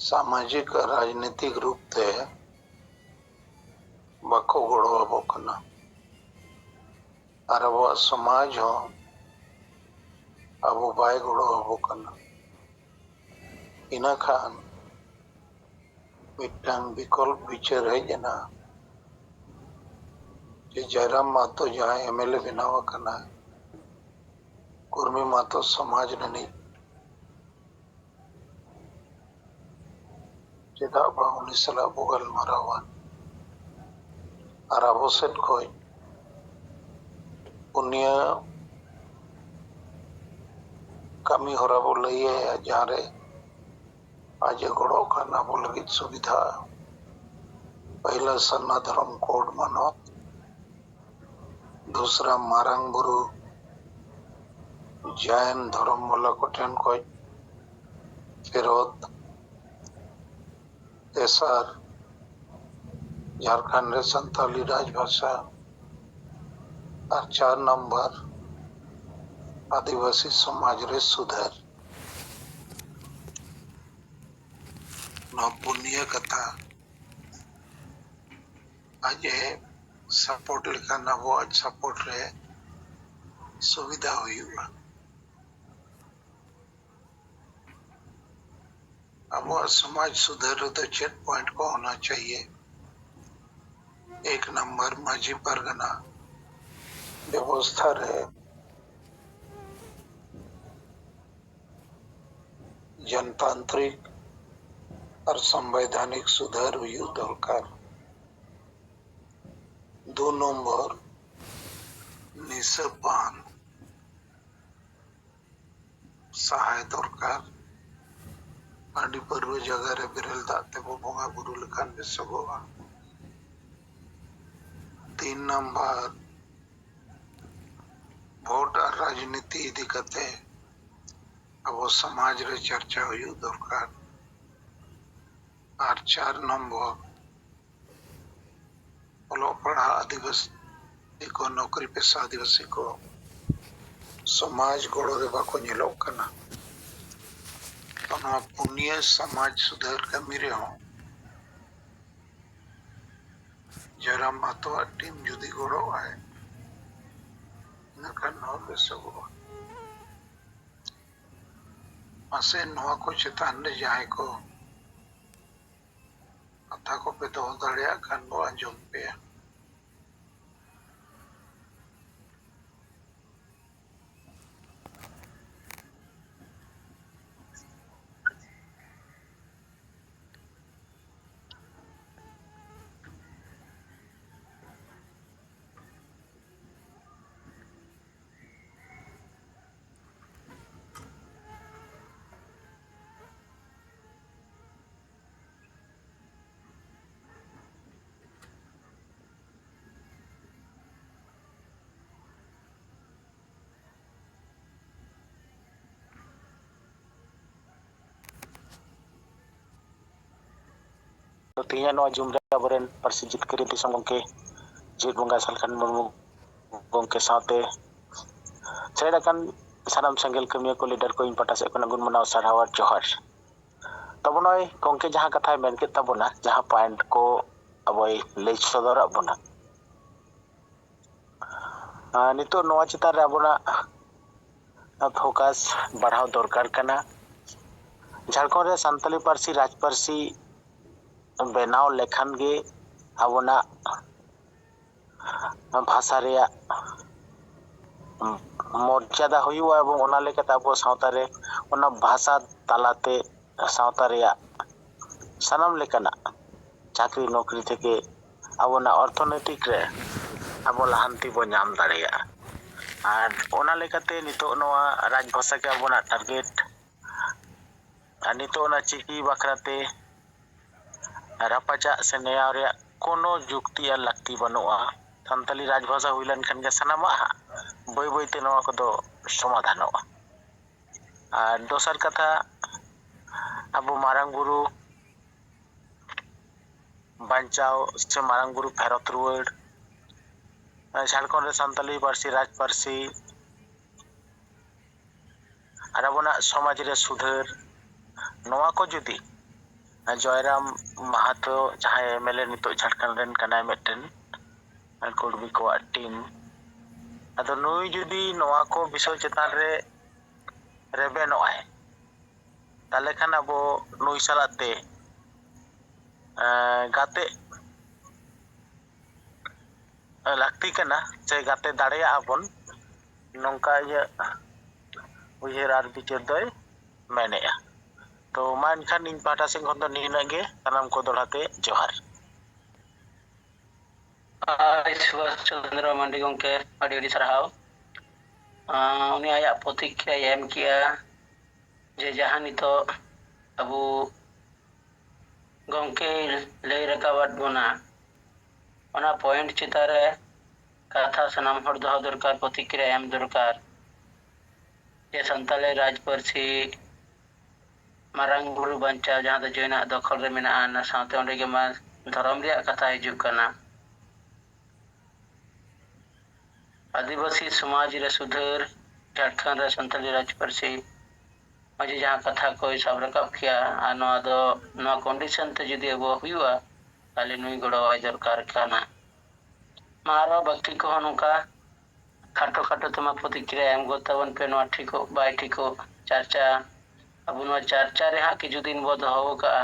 ᱥᱟᱢᱟᱡᱤᱠ ᱟᱨ ᱨᱟᱡᱽᱱᱤᱛᱤᱠ ᱨᱩᱯ ᱛᱮ ᱵᱟᱠᱚ ᱜᱚᱲᱚ ᱟᱵᱚ ᱠᱟᱱᱟ, ᱟᱨ ᱟᱵᱚᱣᱟᱜ ᱥᱚᱢᱟᱡᱽ ᱦᱚᱸ ᱟᱵᱚ ᱵᱟᱭ ᱜᱚᱲᱚ ᱟᱵᱚ ᱠᱟᱱᱟ᱾ ᱤᱱᱟᱹ ᱠᱷᱟᱱ ᱢᱤᱫᱴᱟᱝ ᱵᱤᱠᱚᱞᱯ ᱵᱤᱪᱟᱹᱨ ᱦᱮᱡ ᱮᱱᱟ᱾ ᱡᱮ ᱡᱟᱭᱨᱟᱢ ᱢᱟᱦᱟᱛᱚ ᱡᱟᱦᱟᱸᱭ ᱮᱢ ᱮᱞ ᱮ ᱵᱮᱱᱟᱣ ᱟᱠᱟᱱᱟ, ᱠᱩᱨᱢᱤ ᱢᱟᱦᱟᱛᱚ ᱥᱚᱢᱟᱡᱽ ᱨᱤᱱᱤᱡ, ᱪᱮᱫᱟᱜ ᱵᱟᱝ ᱩᱱᱤ ᱥᱟᱞᱟᱜ ᱵᱚ ᱜᱟᱞᱢᱟᱨᱟᱣᱟ? ᱟᱨ ᱟᱵᱚ ᱥᱮᱫ ᱠᱷᱚᱱ ᱯᱩᱱᱭᱟᱹ ᱠᱟᱹᱢᱤ ᱦᱚᱨᱟ ᱵᱚ ᱞᱟᱹᱭ ᱟᱭᱟ, ᱡᱟᱦᱟᱸ ᱨᱮ ᱟᱡ ᱮ ᱜᱚᱲᱚᱜ ᱠᱷᱟᱱ ᱟᱵᱚ ᱞᱟᱹᱜᱤᱫ ᱥᱩᱵᱤᱫᱷᱟ᱾ ᱯᱟᱹᱦᱤᱞᱟ ᱥᱟᱨᱱᱟ ᱫᱷᱚᱨᱚᱢ ᱠᱳᱰ ᱢᱟᱱᱚᱛ, ᱫᱩᱥᱨᱟ ᱢᱟᱨᱟᱝ ᱵᱩᱨᱩ ᱡᱟᱭᱮᱱ ᱫᱷᱚᱨᱚᱢ ᱵᱟᱞᱟ ᱠᱚᱴᱷᱮᱱ ᱠᱷᱚᱱ ᱯᱷᱮᱨᱚᱛ, ᱛᱮᱥᱟᱨ ᱡᱷᱟᱲᱠᱷᱚᱸᱰ ᱨᱮ ᱥᱟᱱᱛᱟᱞᱤ ᱨᱟᱡᱽ ᱵᱷᱟᱥᱟ, ᱟᱨ ᱪᱟᱨ ᱱᱟᱢᱵᱟᱨ ᱟᱹᱫᱤᱵᱟᱹᱥᱤ ᱥᱚᱢᱟᱡᱽ ᱨᱮ ᱥᱩᱫᱷᱟᱹᱨ᱾ ᱱᱚᱣᱟ ᱯᱩᱱᱭᱟᱹ ᱠᱟᱛᱷᱟ ᱟᱡ ᱮ ᱥᱟᱯᱳᱨᱴ ᱞᱮᱠᱷᱟᱱ ᱟᱵᱚᱣᱟᱜ ᱥᱟᱯᱳᱨᱴ ᱨᱮ ᱥᱩᱵᱤᱫᱷᱟ ᱦᱩᱭᱩᱜᱼᱟ᱾ ᱟᱵᱚᱣᱟᱜ ᱥᱚᱢᱟᱡᱽ ᱥᱩᱫᱷᱟᱹᱨ ᱨᱮᱫᱚ ᱪᱮᱫ ᱯᱚᱭᱮᱱᱴ ᱠᱚ ᱦᱳᱱᱟ ᱪᱟᱦᱤᱭᱮ? ᱮᱠ ᱱᱟᱢᱵᱟᱨ, ᱢᱟᱹᱡᱷᱤ ᱯᱟᱨᱜᱟᱱᱟ ᱵᱮᱵᱚᱥᱛᱷᱟ ᱨᱮ ᱡᱚᱱᱛᱟᱱᱛᱨᱤᱠ ᱟᱨ ᱥᱚᱝᱵᱤᱫᱷᱟᱱᱤᱠ ᱥᱩᱫᱷᱟᱹᱨ ᱦᱩᱭᱩᱜ ᱫᱚᱨᱠᱟᱨ᱾ ᱫᱩ ᱱᱚᱢᱵᱚᱨ, ᱱᱤᱥᱟᱹ ᱯᱟᱱ ᱥᱟᱦᱟᱭ ᱫᱚᱨᱠᱟᱨ᱾ ᱦᱟᱺᱰᱤ ᱯᱟᱹᱨᱣᱟᱹ ᱡᱟᱭᱜᱟ ᱨᱮ ᱵᱮᱨᱮᱞ ᱫᱟᱜ ᱛᱮᱵᱚ ᱵᱚᱸᱜᱟ ᱵᱩᱨᱩ ᱞᱮᱠᱷᱟᱱ ᱵᱮᱥᱚᱜᱚᱜᱼᱟ᱾ ᱛᱤᱱ ᱱᱟᱢᱵᱟᱨ, ᱵᱷᱳᱴ ᱟᱨ ᱨᱟᱡᱽᱱᱤᱛᱤ ᱤᱫᱤ ᱠᱟᱛᱮ ᱟᱵᱚ ᱥᱚᱢᱟᱡᱽ ᱨᱮ ᱪᱟᱨᱪᱟ ᱦᱩᱭᱩᱜ ᱫᱚᱨᱠᱟᱨ᱾ ᱟᱨ ᱪᱟᱨ ᱱᱚᱢᱵᱚᱨ, ᱚᱞᱚᱜ ᱯᱟᱲᱦᱟᱜ ᱟᱹᱫᱤᱵᱟᱹᱥᱤ ᱠᱚ, ᱱᱚᱠᱨᱤ ᱯᱮᱥᱟ ᱟᱹᱫᱤᱵᱟᱹᱥᱤ ᱠᱚ ᱥᱚᱢᱟᱡᱽ ᱜᱚᱲᱚ ᱨᱮ ᱵᱟᱠᱚ ᱧᱮᱞᱚᱜ ᱠᱟᱱᱟ᱾ ᱛᱚ ᱱᱚᱣᱟ ᱯᱩᱱᱭᱟᱹ ᱥᱚᱢᱟᱡᱽ ᱥᱩᱫᱷᱟᱹᱨ ᱠᱟᱹᱢᱤ ᱨᱮᱦᱚᱸ ᱡᱚᱭᱨᱟᱢ ᱢᱟᱦᱟᱛᱚᱣᱟᱜ ᱴᱤᱢ ᱡᱩᱫᱤ ᱜᱚᱲᱚᱜ ᱟᱭ, ᱤᱱᱟᱹᱠᱷᱟᱱ ᱱᱚᱣᱟ ᱵᱮᱥᱚᱜᱚᱜᱼᱟ᱾ ᱢᱟᱥᱮ ᱱᱚᱣᱟ ᱠᱚ ᱪᱮᱛᱟᱱ ᱨᱮ ᱡᱟᱦᱟᱸᱭ ᱠᱚ ᱠᱟᱛᱷᱟ ᱠᱚᱯᱮ ᱫᱚᱦᱚ ᱫᱟᱲᱮᱭᱟᱜ ᱠᱷᱟᱱ ᱵᱚ ᱟᱸᱡᱚᱢ ᱯᱮᱭᱟ᱾ ᱛᱮᱦᱮᱧᱟᱜ ᱱᱚᱣᱟ ᱡᱩᱢ ᱨᱮ ᱟᱵᱚᱨᱮᱱ ᱯᱟᱹᱨᱥᱤ ᱡᱤᱛᱠᱟᱹᱨᱤᱭᱟᱹ ᱫᱤᱥᱚᱢ ᱜᱚᱢᱠᱮ ᱡᱤᱛ ᱵᱚᱸᱜᱟ ᱥᱟᱞᱠᱷᱟᱱ ᱢᱩᱨᱢᱩ ᱜᱚᱢᱠᱮ ᱥᱟᱶᱛᱮ ᱥᱮᱴᱮᱨ ᱟᱠᱟᱱ ᱥᱟᱱᱟᱢ ᱥᱮᱸᱜᱮᱞ ᱠᱟᱹᱢᱤᱭᱟᱹ ᱠᱚ, ᱞᱤᱰᱟᱨ ᱠᱚ, ᱤᱧ ᱯᱟᱦᱴᱟ ᱥᱮᱫ ᱠᱷᱚᱱᱟᱜ ᱜᱩᱱ ᱢᱟᱱᱟᱣ ᱥᱟᱨᱦᱟᱣ ᱟᱨ ᱡᱚᱦᱟᱨ᱾ ᱛᱟᱵᱚ ᱱᱚᱜᱼᱚᱭ ᱜᱚᱢᱠᱮ ᱡᱟᱦᱟᱸ ᱠᱟᱛᱷᱟᱭ ᱢᱮᱱ ᱠᱮᱫ ᱛᱟᱵᱚᱱᱟ, ᱡᱟᱦᱟᱸ ᱯᱚᱭᱮᱱᱴ ᱠᱚ ᱟᱵᱚᱭ ᱞᱟᱹᱭ ᱥᱚᱫᱚᱨᱟᱜ ᱵᱚᱱᱟ, ᱟᱨ ᱱᱤᱛᱚᱜ ᱱᱚᱣᱟ ᱪᱮᱛᱟᱱ ᱨᱮ ᱟᱵᱚᱱᱟᱜ ᱯᱷᱳᱠᱟᱥ ᱵᱟᱲᱦᱟᱣ ᱫᱚᱨᱠᱟᱨ ᱠᱟᱱᱟ᱾ ᱡᱷᱟᱲᱠᱷᱚᱸᱰ ᱨᱮ ᱥᱟᱱᱛᱟᱞᱤ ᱯᱟᱹᱨᱥᱤ ᱨᱟᱡᱽ ᱯᱟᱹᱨᱥᱤ ᱵᱮᱱᱟᱣ ᱞᱮᱠᱷᱟᱱ ᱜᱮ ᱟᱵᱚᱱᱟᱜ ᱵᱷᱟᱥᱟ ᱨᱮᱭᱟᱜ ᱢᱚᱨᱡᱟᱫᱟ ᱦᱩᱭᱩᱜᱼᱟ, ᱮᱵᱚᱝ ᱚᱱᱟ ᱞᱮᱠᱟᱛᱮ ᱟᱵᱚ ᱥᱟᱶᱛᱟ ᱨᱮ ᱚᱱᱟ ᱵᱷᱟᱥᱟ ᱛᱟᱞᱟᱛᱮ ᱥᱟᱶᱛᱟ ᱨᱮᱭᱟᱜ ᱥᱟᱱᱟᱢ ᱞᱮᱠᱟᱱᱟᱜ ᱪᱟᱹᱠᱨᱤ ᱱᱚᱠᱨᱤ ᱛᱷᱮᱠᱮ ᱟᱵᱚᱱᱟᱜ ᱚᱨᱛᱷᱚᱱᱳᱭᱛᱤᱠ ᱨᱮ ᱟᱵᱚ ᱞᱟᱦᱟᱱᱛᱤ ᱵᱚ ᱧᱟᱢ ᱫᱟᱲᱮᱭᱟᱜᱼᱟ᱾ ᱟᱨ ᱚᱱᱟ ᱞᱮᱠᱟᱛᱮ ᱱᱤᱛᱚᱜ ᱱᱚᱣᱟ ᱨᱟᱡᱽ ᱵᱷᱟᱥᱟ ᱜᱮ ᱟᱵᱚᱱᱟᱜ ᱴᱟᱨᱜᱮᱴ᱾ ᱟᱨ ᱱᱤᱛᱚᱜ ᱚᱱᱟ ᱪᱤᱠᱤ ᱵᱟᱠᱷᱨᱟᱛᱮ ᱨᱟᱯᱟᱪᱟᱜ ᱥᱮ ᱱᱮᱭᱟᱣ ᱨᱮᱭᱟᱜ ᱠᱳᱱᱳ ᱡᱩᱠᱛᱤ ᱟᱨ ᱞᱟᱹᱠᱛᱤ ᱵᱟᱹᱱᱩᱜᱼᱟ᱾ ᱥᱟᱱᱛᱟᱞᱤ ᱨᱟᱡᱽ ᱵᱷᱟᱥᱟ ᱦᱩᱭ ᱞᱮᱱᱠᱷᱟᱱ ᱜᱮ ᱥᱟᱱᱟᱢᱟᱜ ᱦᱟᱸᱜ ᱵᱟᱹᱭ ᱵᱟᱹᱭᱛᱮ ᱱᱚᱣᱟ ᱠᱚᱫᱚ ᱥᱚᱢᱟᱫᱷᱟᱱᱚᱜᱼᱟ᱾ ᱟᱨ ᱫᱚᱥᱟᱨ ᱠᱟᱛᱷᱟ, ᱟᱵᱚ ᱢᱟᱨᱟᱝ ᱵᱩᱨᱩ ᱵᱟᱧᱪᱟᱣ ᱥᱮ ᱢᱟᱨᱟᱝ ᱵᱩᱨᱩ ᱯᱷᱮᱨᱚᱛ ᱨᱩᱣᱟᱹᱲ, ᱡᱷᱟᱲᱠᱷᱚᱸᱰ ᱨᱮ ᱥᱟᱱᱛᱟᱞᱤ ᱯᱟᱹᱨᱥᱤ ᱨᱟᱡᱽ ᱯᱟᱹᱨᱥᱤ, ᱟᱨ ᱟᱵᱚᱱᱟᱜ ᱥᱚᱢᱟᱡᱽ ᱨᱮ ᱥᱩᱫᱷᱟᱹᱨ, ᱱᱚᱣᱟ ᱠᱚ ᱡᱩᱫᱤ ᱡᱚᱭᱨᱟᱢ ᱢᱟᱦᱟᱛᱚ, ᱡᱟᱦᱟᱸᱭ ᱮᱢ ᱮᱞ ᱮ ᱱᱤᱛᱚᱜ ᱡᱷᱟᱲᱠᱷᱚᱸᱰ ᱨᱮᱱ ᱠᱟᱱᱟᱭ ᱢᱤᱫᱴᱮᱱ, ᱠᱩᱲᱢᱤ ᱠᱚᱣᱟᱜ ᱴᱤᱢ, ᱟᱫᱚ ᱱᱩᱭ ᱡᱩᱫᱤ ᱱᱚᱣᱟ ᱠᱚ ᱵᱤᱥᱚᱭ ᱪᱮᱛᱟᱱ ᱨᱮ ᱨᱮᱵᱮᱱᱚᱜᱼᱟᱭ, ᱛᱟᱦᱚᱞᱮ ᱠᱷᱟᱱ ᱟᱵᱚ ᱱᱩᱭ ᱥᱟᱞᱟᱜ ᱛᱮ, ᱮᱸ, ᱜᱟᱛᱮᱜ ᱞᱟᱹᱠᱛᱤ ᱠᱟᱱᱟ ᱥᱮ ᱜᱟᱛᱮ ᱫᱟᱲᱮᱭᱟᱜᱼᱟ ᱵᱚᱱ, ᱱᱚᱝᱠᱟ ᱤᱧᱟᱹᱜ ᱩᱭᱦᱟᱹᱨ ᱟᱨ ᱵᱤᱪᱟᱹᱨ ᱫᱚᱭ ᱢᱮᱱᱮᱜᱼᱟ᱾ ᱛᱚ ᱢᱟ ᱮᱱᱠᱷᱟᱱ ᱤᱧ ᱯᱟᱦᱴᱟ ᱥᱮᱫ ᱠᱷᱚᱱ ᱫᱚ ᱱᱤᱱᱟᱹᱜ ᱜᱮ, ᱥᱟᱱᱟᱢ ᱠᱚ ᱫᱚᱦᱲᱟ ᱛᱮ ᱡᱚᱦᱟᱨ᱾ ᱟᱭ ᱥᱩᱵᱷᱟᱥ ᱪᱚᱸᱫᱽᱨᱚ ᱢᱟᱱᱰᱤ ᱜᱚᱢᱠᱮ, ᱟᱹᱰᱤ ᱟᱹᱰᱤ ᱥᱟᱨᱦᱟᱣ᱾ ᱟᱸ, ᱩᱱᱤ ᱟᱭᱟᱜ ᱯᱨᱚᱛᱤᱠᱨᱤᱭᱟᱭ ᱮᱢ ᱠᱮᱜᱼᱟ ᱡᱮ ᱡᱟᱦᱟᱸ ᱱᱤᱛᱚᱜ ᱟᱵᱚ ᱜᱚᱢᱠᱮᱭ ᱞᱟᱹᱭ ᱨᱟᱠᱟᱵᱟᱫ ᱵᱚᱱᱟ, ᱚᱱᱟ ᱯᱚᱭᱮᱱᱴ ᱪᱮᱛᱟᱱ ᱨᱮ ᱠᱟᱛᱷᱟ ᱥᱟᱱᱟᱢ ᱦᱚᱲ ᱫᱚᱦᱚ ᱫᱚᱨᱠᱟᱨ, ᱯᱨᱚᱛᱤᱠᱨᱤᱭᱟ ᱮᱢ ᱫᱚᱨᱠᱟᱨ᱾ ᱡᱮ ᱥᱟᱱᱛᱟᱲᱤ ᱨᱟᱡᱽ ᱯᱟᱹᱨᱥᱤ ᱢᱟᱨᱟᱝ ᱵᱩᱨᱩ ᱵᱟᱧᱪᱟᱣ, ᱡᱟᱦᱟᱸ ᱫᱚ ᱡᱚᱭᱱᱟᱜ ᱫᱚᱠᱷᱚᱞ ᱨᱮ ᱢᱮᱱᱟᱜᱼᱟ, ᱚᱱᱟ ᱥᱟᱶᱛᱮ ᱚᱸᱰᱮ ᱜᱮ ᱢᱟ ᱫᱷᱚᱨᱚᱢ ᱨᱮᱭᱟᱜ ᱠᱟᱛᱷᱟ ᱦᱤᱡᱩᱜ ᱠᱟᱱᱟ᱾ ᱟᱹᱫᱤᱵᱟᱹᱥᱤ ᱥᱚᱢᱟᱡᱽ ᱨᱮ ᱥᱩᱫᱷᱟᱹᱨ, ᱡᱷᱟᱲᱠᱷᱚᱸᱰ ᱨᱮ ᱥᱟᱱᱛᱟᱲᱤ ᱨᱟᱡᱽ ᱯᱟᱹᱨᱥᱤ ᱢᱟᱹᱡᱷᱤ ᱡᱟᱦᱟᱸ ᱠᱟᱛᱷᱟ ᱠᱚᱭ ᱥᱟᱵ ᱨᱟᱠᱟᱵ ᱠᱮᱭᱟ, ᱟᱨ ᱱᱚᱣᱟ ᱫᱚ, ᱱᱚᱣᱟ condition ᱛᱮ ᱡᱩᱫᱤ ᱟᱵᱚᱣᱟᱜ ᱦᱩᱭᱩᱜᱼᱟ, ᱛᱟᱦᱞᱮ ᱱᱩᱭ ᱜᱚᱲᱚᱣᱟᱭ ᱫᱚᱨᱠᱟᱨ ᱠᱟᱱᱟ᱾ ᱢᱟ ᱟᱨᱚ ᱵᱟᱹᱠᱤ ᱠᱚᱦᱚᱸ ᱱᱚᱝᱠᱟ ᱠᱷᱟᱴᱚ ᱠᱷᱟᱴᱚ ᱛᱮᱢᱟ ᱯᱨᱚᱛᱤᱠᱨᱤᱭᱟ ᱮᱢ ᱜᱚᱫ ᱛᱟᱵᱚᱱ ᱯᱮ, ᱱᱚᱣᱟ ᱴᱷᱤᱠᱚᱜ ᱵᱟᱭ ᱴᱷᱤᱠᱚᱜ ᱪᱟᱨᱪᱟ᱾ ᱟᱵᱚ ᱱᱚᱣᱟ ᱪᱟᱨᱪᱟ ᱨᱮ ᱦᱟᱸᱜ ᱠᱤᱪᱷᱩ ᱫᱤᱱ ᱵᱚ ᱫᱚᱦᱚ ᱟᱠᱟᱫᱼᱟ,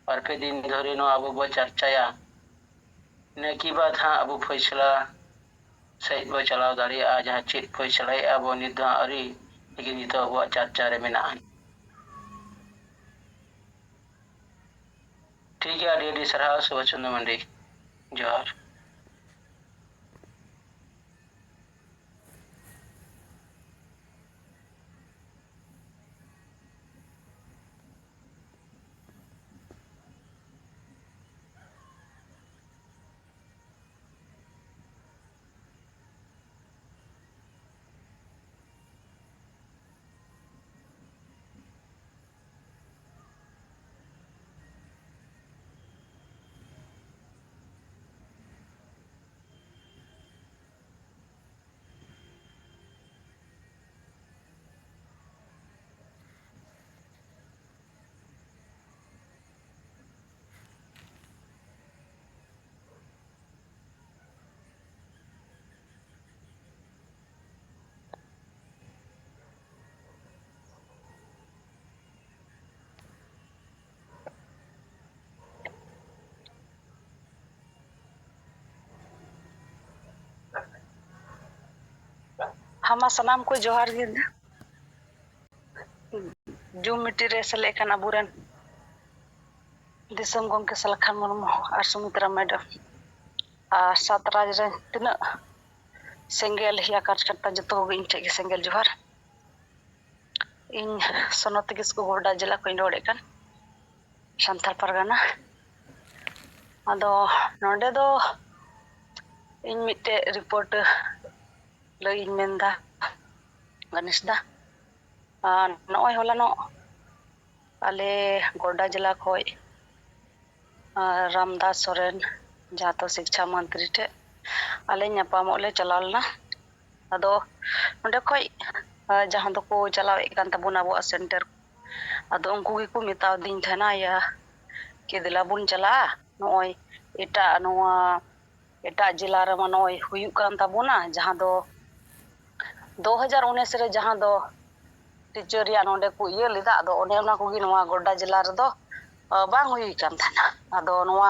ᱵᱟᱨ ᱯᱮ ᱫᱤᱱ ᱫᱷᱚᱨᱮ ᱱᱚᱣᱟ ᱟᱵᱚ ᱵᱚ ᱪᱟᱨᱪᱟᱭᱟ᱾ ᱤᱱᱟᱹ ᱠᱤ ᱵᱟᱫᱽ ᱦᱟᱸᱜ ᱟᱵᱚ ᱯᱷᱚᱭᱥᱞᱟ ᱥᱮᱫ ᱵᱚ ᱪᱟᱞᱟᱣ ᱫᱟᱲᱮᱭᱟᱜᱼᱟ᱾ ᱡᱟᱦᱟᱸ ᱪᱮᱫ ᱯᱷᱚᱭᱥᱞᱟᱭᱮᱫᱼᱟ ᱵᱚ ᱱᱤᱛ ᱫᱚ ᱦᱟᱸᱜ ᱟᱹᱣᱨᱤ, ᱞᱮᱠᱤᱱ ᱱᱤᱛᱚᱜ ᱟᱵᱚᱣᱟᱜ ᱪᱟᱨᱪᱟ ᱨᱮ ᱢᱮᱱᱟᱜᱼᱟ᱾ ᱴᱷᱤᱠ ᱜᱮᱭᱟ, ᱟᱹᱰᱤ ᱟᱹᱰᱤ ᱥᱟᱨᱦᱟᱣ ᱥᱩᱵᱷᱟᱥ ᱪᱚᱱᱫᱨᱚ ᱢᱟᱱᱰᱤ᱾ ᱡᱚᱦᱟᱨ᱾ ᱦᱟᱢᱟ ᱥᱟᱱᱟᱢ ᱠᱚ ᱡᱚᱦᱟᱨ ᱜᱮ᱾ ᱡᱩᱢ ᱢᱤᱴᱤᱝ ᱨᱮ ᱥᱮᱞᱮᱫ ᱟᱠᱟᱱ ᱟᱵᱚᱨᱮᱱ ᱫᱤᱥᱚᱢ ᱜᱚᱢᱠᱮ ᱥᱟᱞᱠᱷᱟᱱ ᱢᱩᱨᱢᱩ ᱟᱨ ᱥᱩᱢᱤᱛᱨᱟ ᱢᱮᱰᱟᱢ ᱟᱨ ᱥᱟᱛ ᱨᱟᱡᱽ ᱨᱮᱱ ᱛᱤᱱᱟᱹᱜ ᱥᱮᱸᱜᱮᱞ ᱦᱤᱭᱟ ᱠᱟᱨᱡᱚᱠᱚᱨᱛᱟ, ᱡᱚᱛᱚ ᱠᱚᱜᱮ ᱤᱧ ᱴᱷᱮᱱ ᱜᱮ ᱥᱮᱸᱜᱮᱞ ᱡᱚᱦᱟᱨ᱾ ᱤᱧ ᱥᱚᱱᱚᱛᱤ ᱠᱤᱥᱠᱩ ᱜᱚᱰᱰᱟ ᱡᱮᱞᱟ ᱠᱷᱚᱱ ᱤᱧ ᱨᱚᱲᱮᱫ ᱠᱟᱱ, ᱥᱟᱱᱛᱟᱲ ᱯᱟᱨᱜᱟᱱᱟ᱾ ᱟᱫᱚ ᱱᱚᱰᱮ ᱫᱚ ᱤᱧ ᱢᱤᱫᱴᱮᱡ ᱨᱤᱯᱳᱨᱴ ᱞᱟᱹᱭ ᱤᱧ ᱢᱮᱱᱫᱟ, ᱜᱟᱱᱮᱥ ᱫᱟ᱾ ᱟᱨ ᱱᱚᱜᱼᱚᱭ ᱦᱚᱞᱟᱱᱚᱜ ᱟᱞᱮ ᱜᱚᱰᱰᱟ ᱡᱮᱞᱟ ᱠᱷᱚᱡ, ᱟᱨ ᱨᱟᱢᱫᱟᱥ ᱥᱚᱨᱮᱱ, ᱡᱟᱦᱟᱸ ᱫᱚ ᱥᱤᱠᱪᱷᱟ ᱢᱚᱱᱛᱨᱤ ᱴᱷᱮᱡ ᱟᱞᱮ ᱧᱟᱯᱟᱢᱚᱜ ᱞᱮ ᱪᱟᱞᱟᱣ ᱞᱮᱱᱟ᱾ ᱟᱫᱚ ᱚᱸᱰᱮ ᱠᱷᱚᱡ, ᱟᱨ ᱡᱟᱦᱟᱸ ᱫᱚᱠᱚ ᱪᱟᱞᱟᱣᱮᱫ ᱠᱟᱱ ᱛᱟᱵᱚᱱᱟ ᱟᱵᱚᱣᱟᱜ ᱥᱮᱱᱴᱟᱨ, ᱟᱫᱚ ᱩᱱᱠᱩ ᱜᱮᱠᱚ ᱢᱮᱛᱟᱣᱫᱤᱧ ᱛᱟᱦᱮᱱᱟ, ᱤᱭᱟᱹ, ᱠᱤ ᱫᱮᱞᱟ ᱵᱚᱱ ᱪᱟᱞᱟᱜᱼᱟ, ᱱᱚᱜᱼᱚᱭ ᱮᱴᱟᱜ, ᱱᱚᱣᱟ ᱮᱴᱟᱜ ᱡᱮᱞᱟ ᱨᱮᱢᱟ ᱱᱚᱜᱼᱚᱭ ᱦᱩᱭᱩᱜ ᱠᱟᱱ ᱛᱟᱵᱚᱱᱟ, ᱡᱟᱦᱟᱸ ᱫᱚ ᱫᱩ ᱦᱟᱡᱟᱨ ᱩᱱᱤᱥ ᱨᱮ ᱡᱟᱦᱟᱸ ᱫᱚ ᱴᱤᱪᱟᱨ ᱨᱮᱭᱟᱜ ᱱᱚᱰᱮ ᱠᱚ ᱤᱭᱟᱹ ᱞᱮᱫᱟ, ᱟᱫᱚ ᱚᱱᱮ ᱚᱱᱟ ᱠᱚᱜᱮ ᱱᱚᱣᱟ ᱜᱚᱰᱰᱟ ᱡᱮᱞᱟ ᱨᱮᱫᱚ, ᱟ, ᱵᱟᱝ ᱦᱩᱭ ᱠᱟᱱ ᱛᱟᱦᱮᱱᱟ᱾ ᱟᱫᱚ ᱱᱚᱣᱟ,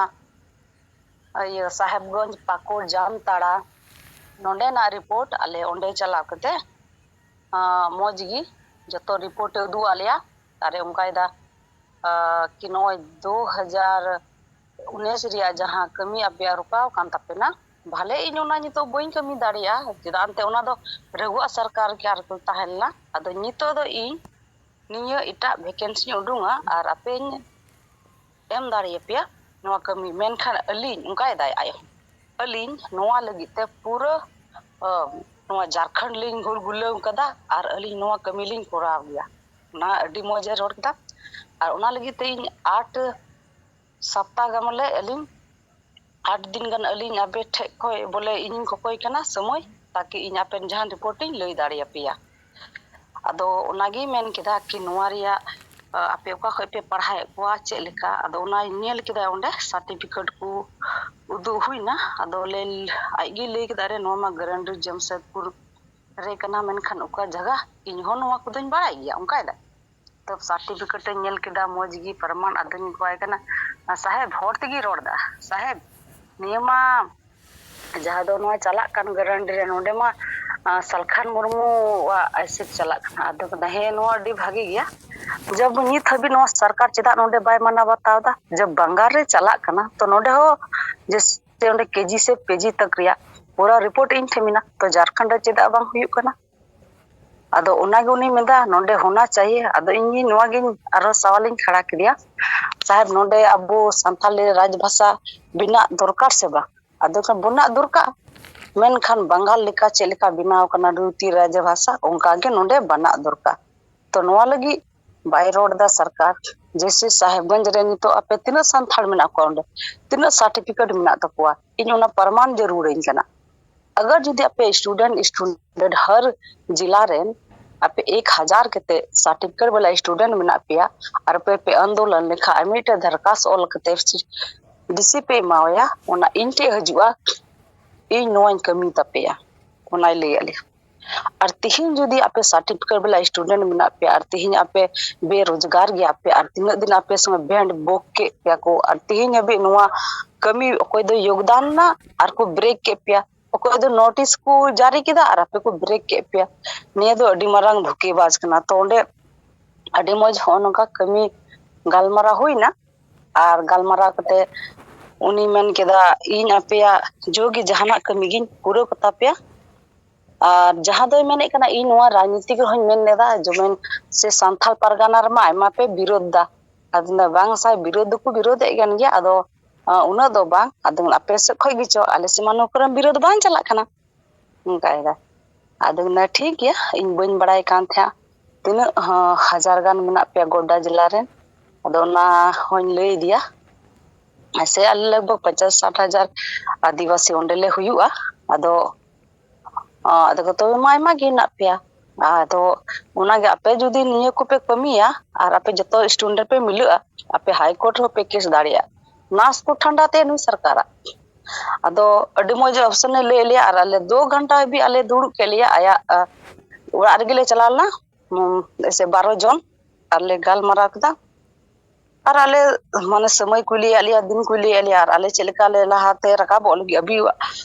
ᱤᱭᱟᱹ, ᱥᱟᱦᱮᱵᱽᱜᱚᱸᱡᱽ, ᱯᱟᱹᱠᱩᱲ, ᱡᱟᱢᱛᱟᱲᱟ, ᱱᱚᱰᱮᱱᱟᱜ ᱨᱤᱯᱳᱨᱴ ᱟᱞᱮ ᱚᱸᱰᱮ ᱪᱟᱞᱟᱣ ᱠᱟᱛᱮ, ᱟ, ᱢᱚᱡᱽ ᱜᱮ ᱡᱚᱛᱚ ᱨᱤᱯᱳᱨᱴ ᱮ ᱩᱫᱩᱜ ᱟᱫ ᱞᱮᱭᱟ᱾ ᱟᱨᱮ ᱚᱱᱠᱟᱭᱮᱫᱟ, ᱟ, ᱠᱤ ᱱᱚᱜᱼᱚᱭ ᱫᱩ ᱦᱟᱡᱟᱨ ᱩᱱᱤᱥ ᱨᱮᱭᱟᱜ ᱡᱟᱦᱟᱸ ᱠᱟᱹᱢᱤ ᱟᱯᱮᱭᱟᱜ ᱨᱚᱠᱟᱣ ᱠᱟᱱ ᱛᱟᱯᱮᱱᱟ, ᱵᱷᱟᱞᱮ ᱤᱧ ᱚᱱᱟ ᱱᱤᱛᱚᱜ ᱵᱟᱹᱧ ᱠᱟᱹᱢᱤ ᱫᱟᱲᱮᱭᱟᱜᱼᱟ, ᱪᱮᱫᱟᱜ ᱮᱱᱛᱮ ᱚᱱᱟ ᱫᱚ ᱨᱟᱹᱜᱷᱩᱣᱟᱜ ᱥᱚᱨᱠᱟᱨ ᱜᱮ ᱟᱨ ᱠᱚ ᱛᱟᱦᱮᱸ ᱞᱮᱱᱟ᱾ ᱟᱫᱚ ᱱᱤᱛᱚᱜ ᱫᱚ ᱤᱧ ᱱᱤᱭᱟᱹ ᱮᱴᱟᱜ ᱵᱷᱮᱠᱮᱱᱥᱤᱧ ᱩᱰᱩᱝᱟ ᱟᱨ ᱟᱯᱮᱧ ᱮᱢ ᱫᱟᱲᱮᱭᱟᱯᱮᱭᱟ ᱱᱚᱣᱟ ᱠᱟᱹᱢᱤ, ᱢᱮᱱᱠᱷᱟᱱ ᱟᱹᱞᱤᱧ, ᱚᱱᱠᱟᱭ ᱫᱟᱭ ᱟᱡ ᱦᱚᱸ, ᱟᱹᱞᱤᱧ ᱱᱚᱣᱟ ᱞᱟᱹᱜᱤᱫ ᱛᱮ ᱯᱩᱨᱟᱹ, ᱟ, ᱱᱚᱣᱟ ᱡᱷᱟᱲᱠᱷᱚᱸᱰ ᱞᱤᱧ ᱜᱩᱞ ᱜᱩᱞᱟᱹᱣ ᱠᱟᱫᱟ ᱟᱨ ᱟᱹᱞᱤᱧ ᱱᱚᱣᱟ ᱠᱟᱹᱢᱤ ᱞᱤᱧ ᱠᱚᱨᱟᱣ ᱜᱮᱭᱟ᱾ ᱚᱱᱟ ᱟᱹᱰᱤ ᱢᱚᱡᱽ ᱮ ᱨᱚᱲ ᱠᱮᱫᱟ᱾ ᱟᱨ ᱚᱱᱟ ᱞᱟᱹᱜᱤᱫ ᱛᱮ ᱤᱧ ᱟᱴ ᱥᱟᱯᱛᱟ ᱜᱟᱱ ᱵᱚᱞᱮ ᱟᱹᱞᱤᱧ ᱟᱴ ᱫᱤᱱ ᱜᱟᱱ ᱟᱹᱞᱤᱧ ᱟᱯᱮ ᱴᱷᱮᱡ ᱠᱷᱚᱡ ᱵᱚᱞᱮ ᱤᱧᱤᱧ ᱠᱚᱠᱚᱭ ᱠᱟᱱᱟ ᱥᱚᱢᱚᱭ, ᱛᱟᱠᱤ ᱤᱧ ᱟᱯᱮᱱ ᱡᱟᱦᱟᱱ ᱨᱤᱯᱳᱨᱴ ᱤᱧ ᱞᱟᱹᱭ ᱫᱟᱲᱮᱭᱟᱯᱮᱭᱟ᱾ ᱟᱫᱚ ᱚᱱᱟᱜᱮ ᱢᱮᱱ ᱠᱮᱫᱟ ᱠᱤ ᱱᱚᱣᱟ ᱨᱮᱭᱟᱜ, ᱟ, ᱟᱯᱮ ᱚᱠᱟ ᱠᱷᱚᱡ ᱯᱮ ᱯᱟᱲᱦᱟᱣᱮᱫ ᱠᱚᱣᱟ, ᱪᱮᱫ ᱞᱮᱠᱟ? ᱟᱫᱚ ᱚᱱᱟᱧ ᱧᱮᱞ ᱠᱮᱫᱟ, ᱚᱸᱰᱮ ᱥᱟᱨᱴᱤᱯᱷᱤᱠᱮᱴ ᱠᱚ ᱩᱫᱩᱜ ᱦᱩᱭᱱᱟ᱾ ᱟᱫᱚ ᱞᱮ, ᱟᱡᱜᱮ ᱞᱟᱹᱭ ᱠᱮᱫᱟ, "ᱨᱮ, ᱱᱚᱣᱟ ᱢᱟ ᱜᱟᱨᱟᱱᱰᱤ ᱡᱟᱢᱥᱮᱫᱽᱯᱩᱨ ᱨᱮ ᱠᱟᱱᱟ, ᱢᱮᱱᱠᱷᱟᱱ ᱚᱠᱟ ᱡᱟᱭᱜᱟ? ᱤᱧ ᱦᱚᱸ ᱱᱚᱣᱟ ᱠᱚᱫᱚᱧ ᱵᱟᱲᱟᱭ ᱜᱮᱭᱟ," ᱚᱱᱠᱟᱭ ᱫᱟᱭ᱾ ᱛᱚ ᱥᱟᱨᱴᱤᱯᱷᱤᱠᱮᱴ ᱤᱧ ᱧᱮᱞ ᱠᱮᱫᱟ, ᱢᱚᱡᱽ ᱜᱮ ᱯᱨᱚᱢᱟᱱ᱾ ᱟᱫᱚᱧ ᱢᱮᱛᱟᱭ ᱠᱟᱱᱟ, "ᱥᱟᱦᱮᱵᱽ, ᱦᱚᱲ ᱛᱮᱜᱮ ᱨᱚᱲ ᱫᱟ, ᱥᱟᱦᱮᱵᱽ, ᱱᱤᱭᱟᱹ ᱢᱟ ᱡᱟᱦᱟᱸ ᱫᱚ ᱱᱚᱣᱟ ᱪᱟᱞᱟᱜ ᱠᱟᱱ ᱜᱟᱨᱟᱱᱰᱤ ᱨᱮ, ᱱᱚᱰᱮ ᱢᱟ, ᱟ, ᱥᱟᱞᱠᱷᱟᱱ ᱢᱩᱨᱢᱩᱣᱟᱜ ᱟᱭᱥᱤᱯ ᱪᱟᱞᱟᱜ ᱠᱟᱱᱟ᱾" ᱟᱫᱚ ᱢᱮᱱᱫᱟ, "ᱦᱮᱸ, ᱱᱚᱣᱟ ᱟᱹᱰᱤ ᱵᱷᱟᱜᱤ ᱜᱮᱭᱟ, ᱡᱟᱵ ᱱᱤᱛ ᱦᱟᱹᱵᱤᱡ ᱱᱚᱣᱟ ᱥᱚᱨᱠᱟᱨ ᱪᱮᱫᱟᱜ ᱱᱚᱰᱮ ᱵᱟᱭ ᱢᱟᱱᱟᱣ ᱵᱟᱛᱟᱣ ᱫᱟ? ᱡᱟᱵ ᱵᱟᱝᱜᱟᱞ ᱨᱮ ᱪᱟᱞᱟᱜ ᱠᱟᱱᱟ, ᱛᱚ ᱱᱚᱰᱮ ᱦᱚᱸ ᱡᱮᱥᱮ ᱚᱸᱰᱮ ᱠᱮᱡᱤ ᱥᱮ ᱯᱮᱡᱤ ᱛᱟᱠ ᱨᱮᱭᱟᱜ ᱯᱩᱨᱟᱹ ᱨᱤᱯᱳᱨᱴ ᱤᱧ ᱴᱷᱮᱱ ᱢᱮᱱᱟᱜ, ᱛᱚ ᱡᱷᱟᱲᱠᱷᱚᱸᱰ ᱨᱮ ᱪᱮᱫᱟᱜ ᱵᱟᱝ ᱦᱩᱭᱩᱜ ᱠᱟᱱᱟ?" ᱟᱫᱚ ᱚᱱᱟᱜᱮ ᱩᱱᱤ ᱢᱮᱱᱫᱟ, "ᱱᱚᱰᱮ ᱦᱳᱱᱟ ᱪᱟᱦᱤᱭᱮ᱾" ᱟᱫᱚ ᱤᱧ ᱱᱚᱣᱟᱜᱤᱧ ᱟᱨᱚ ᱥᱟᱣᱟᱞᱤᱧ ᱠᱷᱟᱲᱟ ᱠᱮᱫᱮᱭᱟ, "ᱥᱟᱦᱮᱵᱽ, ᱱᱚᱰᱮ ᱟᱵᱚ ᱥᱟᱱᱛᱟᱞᱤ ᱨᱟᱡᱽ ᱵᱷᱟᱥᱟ ᱵᱮᱱᱟᱜ ᱫᱚᱨᱠᱟᱨ ᱥᱮ ᱵᱟᱝ?" ᱟᱫᱚ ᱠᱷᱟᱱ ᱵᱮᱱᱟᱜ ᱫᱚᱨᱠᱟᱨ, ᱢᱮᱱᱠᱷᱟᱱ ᱵᱟᱝᱜᱟᱞ ᱞᱮᱠᱟ ᱪᱮᱫ ᱞᱮᱠᱟ ᱵᱮᱱᱟᱣ ᱠᱟᱱᱟ ᱫᱩᱭ ᱛᱤᱱ ᱨᱟᱡᱽ ᱵᱷᱟᱥᱟ, ᱚᱱᱠᱟ ᱜᱮ ᱱᱚᱰᱮ ᱵᱮᱱᱟᱜ ᱫᱚᱨᱠᱟᱨ᱾ ᱛᱚ ᱱᱚᱣᱟ ᱞᱟᱹᱜᱤᱫ ᱵᱟᱭ ᱨᱚᱲ ᱮᱫᱟ ᱥᱚᱨᱠᱟᱨ᱾ ᱡᱮᱭᱥᱮ ᱥᱟᱦᱮᱵᱽᱜᱚᱸᱡᱽ ᱨᱮ ᱱᱤᱛᱚᱜ ᱟᱯᱮ ᱛᱤᱱᱟᱹᱜ ᱥᱟᱱᱛᱟᱲ ᱢᱮᱱᱟᱜ ᱠᱚᱣᱟ, ᱚᱸᱰᱮ ᱛᱤᱱᱟᱹᱜ ᱥᱟᱨᱴᱤᱯᱷᱤᱠᱮᱴ ᱢᱮᱱᱟᱜ ᱛᱟᱠᱚᱣᱟ, ᱤᱧ ᱚᱱᱟ ᱯᱨᱚᱢᱟᱱ ᱡᱟᱹᱨᱩᱲᱟᱹᱧ ᱠᱟᱱᱟ᱾ ᱟᱜᱟᱨ ᱡᱩᱫᱤ ᱟᱯᱮ ᱥᱴᱩᱰᱮᱱᱴ ᱥᱴᱩᱰᱮᱱᱴ ᱦᱟᱨ ᱡᱤᱞᱟ ᱨᱮᱱ ᱟᱯᱮ ᱮᱠ ᱦᱟᱡᱟᱨ ᱠᱟᱛᱮ ᱥᱟᱨᱴᱤᱯᱷᱤᱠᱮᱴ ᱵᱟᱞᱟ ᱥᱴᱩᱰᱮᱱᱴ ᱢᱮᱱᱟᱜ ᱯᱮᱭᱟ, ᱟᱨ ᱯᱮ ᱯᱮ ᱟᱱᱫᱳᱞᱚᱱ ᱞᱮᱠᱷᱟᱱ ᱟᱨ ᱢᱤᱫᱴᱮᱡ ᱫᱟᱨᱠᱟᱥ ᱚᱞ ᱠᱟᱛᱮ ᱰᱤᱥᱤ ᱯᱮ ᱮᱢᱟᱣᱟᱭᱟ, ᱚᱱᱟ ᱤᱧ ᱴᱷᱮᱡ ᱦᱤᱡᱩᱜᱼᱟ, ᱤᱧ ᱱᱚᱣᱟᱧ ᱠᱟᱹᱢᱤ ᱛᱟᱯᱮᱭᱟ, ᱚᱱᱟᱭ ᱞᱟᱹᱭᱟᱫ ᱞᱮᱭᱟ᱾ ᱟᱨ ᱛᱤᱦᱤᱧ ᱡᱩᱫᱤ ᱟᱯᱮ ᱥᱟᱨᱴᱤᱯᱷᱤᱠᱮᱴ ᱵᱟᱞᱟ ᱥᱴᱩᱰᱮᱱᱴ ᱢᱮᱱᱟᱜ ᱯᱮᱭᱟ ᱟᱨ ᱛᱤᱦᱤᱧ ᱟᱯᱮ ᱵᱮᱨᱳᱡᱽᱜᱟᱨ ᱜᱮᱭᱟ ᱯᱮ ᱟᱨ ᱛᱤᱱᱟᱹᱜ ᱫᱤᱱ ᱟᱯᱮ ᱥᱚᱸᱜᱮ ᱵᱮᱱᱰ ᱵᱚᱠ ᱠᱮᱫ ᱯᱮᱭᱟ ᱠᱚ ᱟᱨ ᱛᱤᱦᱤᱧ ᱦᱟᱹᱵᱤᱡ ᱱᱚᱣᱟ ᱠᱟᱹᱢᱤ ᱚᱠᱚᱭ ᱫᱚ ᱭᱳᱜᱽᱫᱟᱱ ᱮᱱᱟ ᱟᱨ ᱠᱚ ᱵᱨᱮᱠ ᱠᱮᱫ ᱯᱮᱭᱟ, ᱚᱠᱚᱭ ᱫᱚ ᱱᱳᱴᱤᱥ ᱠᱚ ᱡᱟᱹᱨᱤ ᱠᱮᱫᱟ ᱟᱨ ᱟᱯᱮ ᱠᱚ ᱵᱨᱮᱠ ᱠᱮᱫ ᱯᱮᱭᱟ᱾ ᱱᱤᱭᱟᱹ ᱫᱚ ᱟᱹᱰᱤ ᱢᱟᱨᱟᱝ ᱫᱷᱳᱠᱮᱵᱟᱡᱽ ᱠᱟᱱᱟ᱾ ᱛᱚ ᱚᱸᱰᱮ ᱟᱹᱰᱤ ᱢᱚᱡᱽ ᱦᱚᱸᱜᱼᱚ ᱱᱚᱝᱠᱟ ᱠᱟᱹᱢᱤ ᱜᱟᱞᱢᱟᱨᱟᱣ ᱦᱩᱭᱱᱟ᱾ ᱟᱨ ᱜᱟᱞᱢᱟᱨᱟᱣ ᱠᱟᱛᱮ ᱩᱱᱤ ᱢᱮᱱ ᱠᱮᱫᱟ, "ᱤᱧ ᱟᱯᱮᱭᱟᱜ ᱡᱚᱜᱮ ᱡᱟᱦᱟᱱᱟᱜ ᱠᱟᱹᱢᱤ ᱜᱤᱧ ᱯᱩᱨᱟᱹᱣ ᱠᱟᱛᱟ ᱯᱮᱭᱟ᱾ ᱟᱨ ᱡᱟᱦᱟᱸ ᱫᱚᱭ ᱢᱮᱱᱮᱫ ᱠᱟᱱᱟ, ᱤᱧ ᱱᱚᱣᱟ ᱨᱟᱡᱽᱱᱤᱛᱤ ᱨᱮᱦᱚᱸᱧ ᱢᱮᱱ ᱞᱮᱫᱟ, ᱡᱮᱢᱚᱱ ᱥᱮ ᱥᱟᱱᱛᱟᱲ ᱯᱟᱨᱜᱟᱱᱟ ᱨᱮᱢᱟ ᱟᱭᱢᱟ ᱯᱮ ᱵᱤᱨᱳᱫ ᱫᱟ᱾" ᱟᱫᱚ ᱢᱮᱱᱫᱟ, "ᱵᱟᱝ ᱥᱟᱭ, ᱵᱤᱨᱳᱫ ᱫᱚᱠᱚ ᱵᱤᱨᱳᱫᱮᱫ ᱠᱟᱱ ᱜᱮᱭᱟ, ᱟᱫᱚ ᱟᱸ, ᱩᱱᱟᱹᱜ ᱫᱚ ᱵᱟᱝ, ᱟᱫᱚ ᱟᱯᱮ ᱥᱮᱫ ᱠᱷᱚᱡ ᱜᱮᱪᱚ, ᱟᱞᱮ ᱥᱮᱫ ᱢᱟ ᱱᱚᱣᱟ ᱠᱚᱨᱮ ᱵᱤᱨᱳᱫ ᱵᱟᱝ ᱪᱟᱞᱟᱜ ᱠᱟᱱᱟ", ᱚᱱᱠᱟᱭᱮᱫᱟ᱾ ᱟᱫᱚ ᱢᱮᱱᱫᱟ, "ᱴᱷᱤᱠ ᱜᱮᱭᱟ, ᱤᱧ ᱵᱟᱹᱧ ᱵᱟᱲᱟᱭ ᱠᱟᱱ ᱛᱟᱦᱮᱸᱫ ᱛᱤᱱᱟᱹᱜ ᱦᱚᱸ ᱦᱟᱡᱟᱨ ᱜᱟᱱ ᱢᱮᱱᱟᱜ ᱯᱮᱭᱟ ᱜᱚᱰᱰᱟ ᱡᱮᱞᱟ ᱨᱮᱱ", ᱟᱫᱚ ᱚᱱᱟ ᱦᱚᱸᱧ ᱞᱟᱹᱭ ᱟᱫᱮᱭᱟ᱾ ᱥᱮ ᱟᱞᱮ ᱞᱟᱜᱽ ᱵᱷᱟᱜᱽ ᱯᱚᱪᱟᱥ ᱥᱟᱴ ᱦᱟᱡᱟᱨ ᱟᱹᱫᱤᱵᱟᱹᱥᱤ ᱚᱸᱰᱮ ᱞᱮ ᱦᱩᱭᱩᱜᱼᱟ᱾ ᱟᱫᱚ ᱟᱫᱚ ᱛᱚᱵᱮ ᱢᱟ ᱟᱭᱢᱟ ᱜᱮ ᱦᱮᱱᱟᱜ ᱯᱮᱭᱟ᱾ ᱟᱫᱚ ᱚᱱᱟᱜᱮ ᱟᱯᱮ ᱡᱩᱫᱤ ᱱᱤᱭᱟᱹ ᱠᱚᱯᱮ ᱠᱟᱹᱢᱤᱭᱟ ᱟᱨ ᱟᱯᱮ ᱡᱚᱛᱚ ᱥᱴᱩᱰᱮᱱᱴ ᱯᱮ ᱢᱤᱞᱟᱹᱜᱼᱟ, ᱟᱯᱮ ᱦᱟᱭ ᱠᱳᱨᱴ ᱨᱮᱦᱚᱸ ᱯᱮ ᱠᱮᱥ ᱫᱟᱲᱮᱭᱟᱜᱼᱟ᱾ ᱱᱟᱥ ᱠᱚ ᱴᱷᱟᱱᱰᱟ ᱛᱮ ᱱᱩᱭ ᱥᱚᱨᱠᱟᱨᱟᱜ᱾ ᱟᱫᱚ ᱟᱹᱰᱤ ᱢᱚᱡᱽ ᱚᱯᱥᱮᱱ ᱮ ᱞᱟᱹᱭ ᱟᱞᱮᱭᱟ ᱟᱨ ᱟᱞᱮ ᱫᱩ ᱜᱷᱚᱱᱴᱟ ᱦᱟᱹᱵᱤᱡ ᱟᱞᱮ ᱫᱩᱲᱩᱵ ᱠᱮᱫ ᱞᱮᱭᱟ ᱟᱭᱟᱜ, ᱟ, ᱚᱲᱟᱜ ᱨᱮᱜᱮ ᱞᱮ ᱪᱟᱞᱟᱣ ᱞᱮᱱᱟ᱾ ᱦᱩᱸ, ᱮᱥᱮ ᱵᱟᱨᱚ ᱡᱚᱱ ᱟᱨ ᱞᱮ ᱜᱟᱞᱢᱟᱨᱟᱣ ᱠᱮᱫᱟ᱾ ᱟᱨ ᱟᱞᱮ ᱢᱟᱱᱮ ᱥᱚᱢᱚᱭ ᱠᱚ ᱞᱟᱹᱭᱟᱫ ᱞᱮᱭᱟ, ᱫᱤᱱ ᱠᱚ ᱞᱟᱹᱭᱟᱫ ᱞᱮᱭᱟ ᱟᱨ ᱟᱞᱮ ᱪᱮᱫ ᱞᱮᱠᱟ ᱞᱮ ᱞᱟᱦᱟᱛᱮ ᱨᱟᱠᱟᱵᱚᱜ ᱞᱟᱹᱜᱤᱫ, ᱟᱹᱵᱤᱭᱟᱜ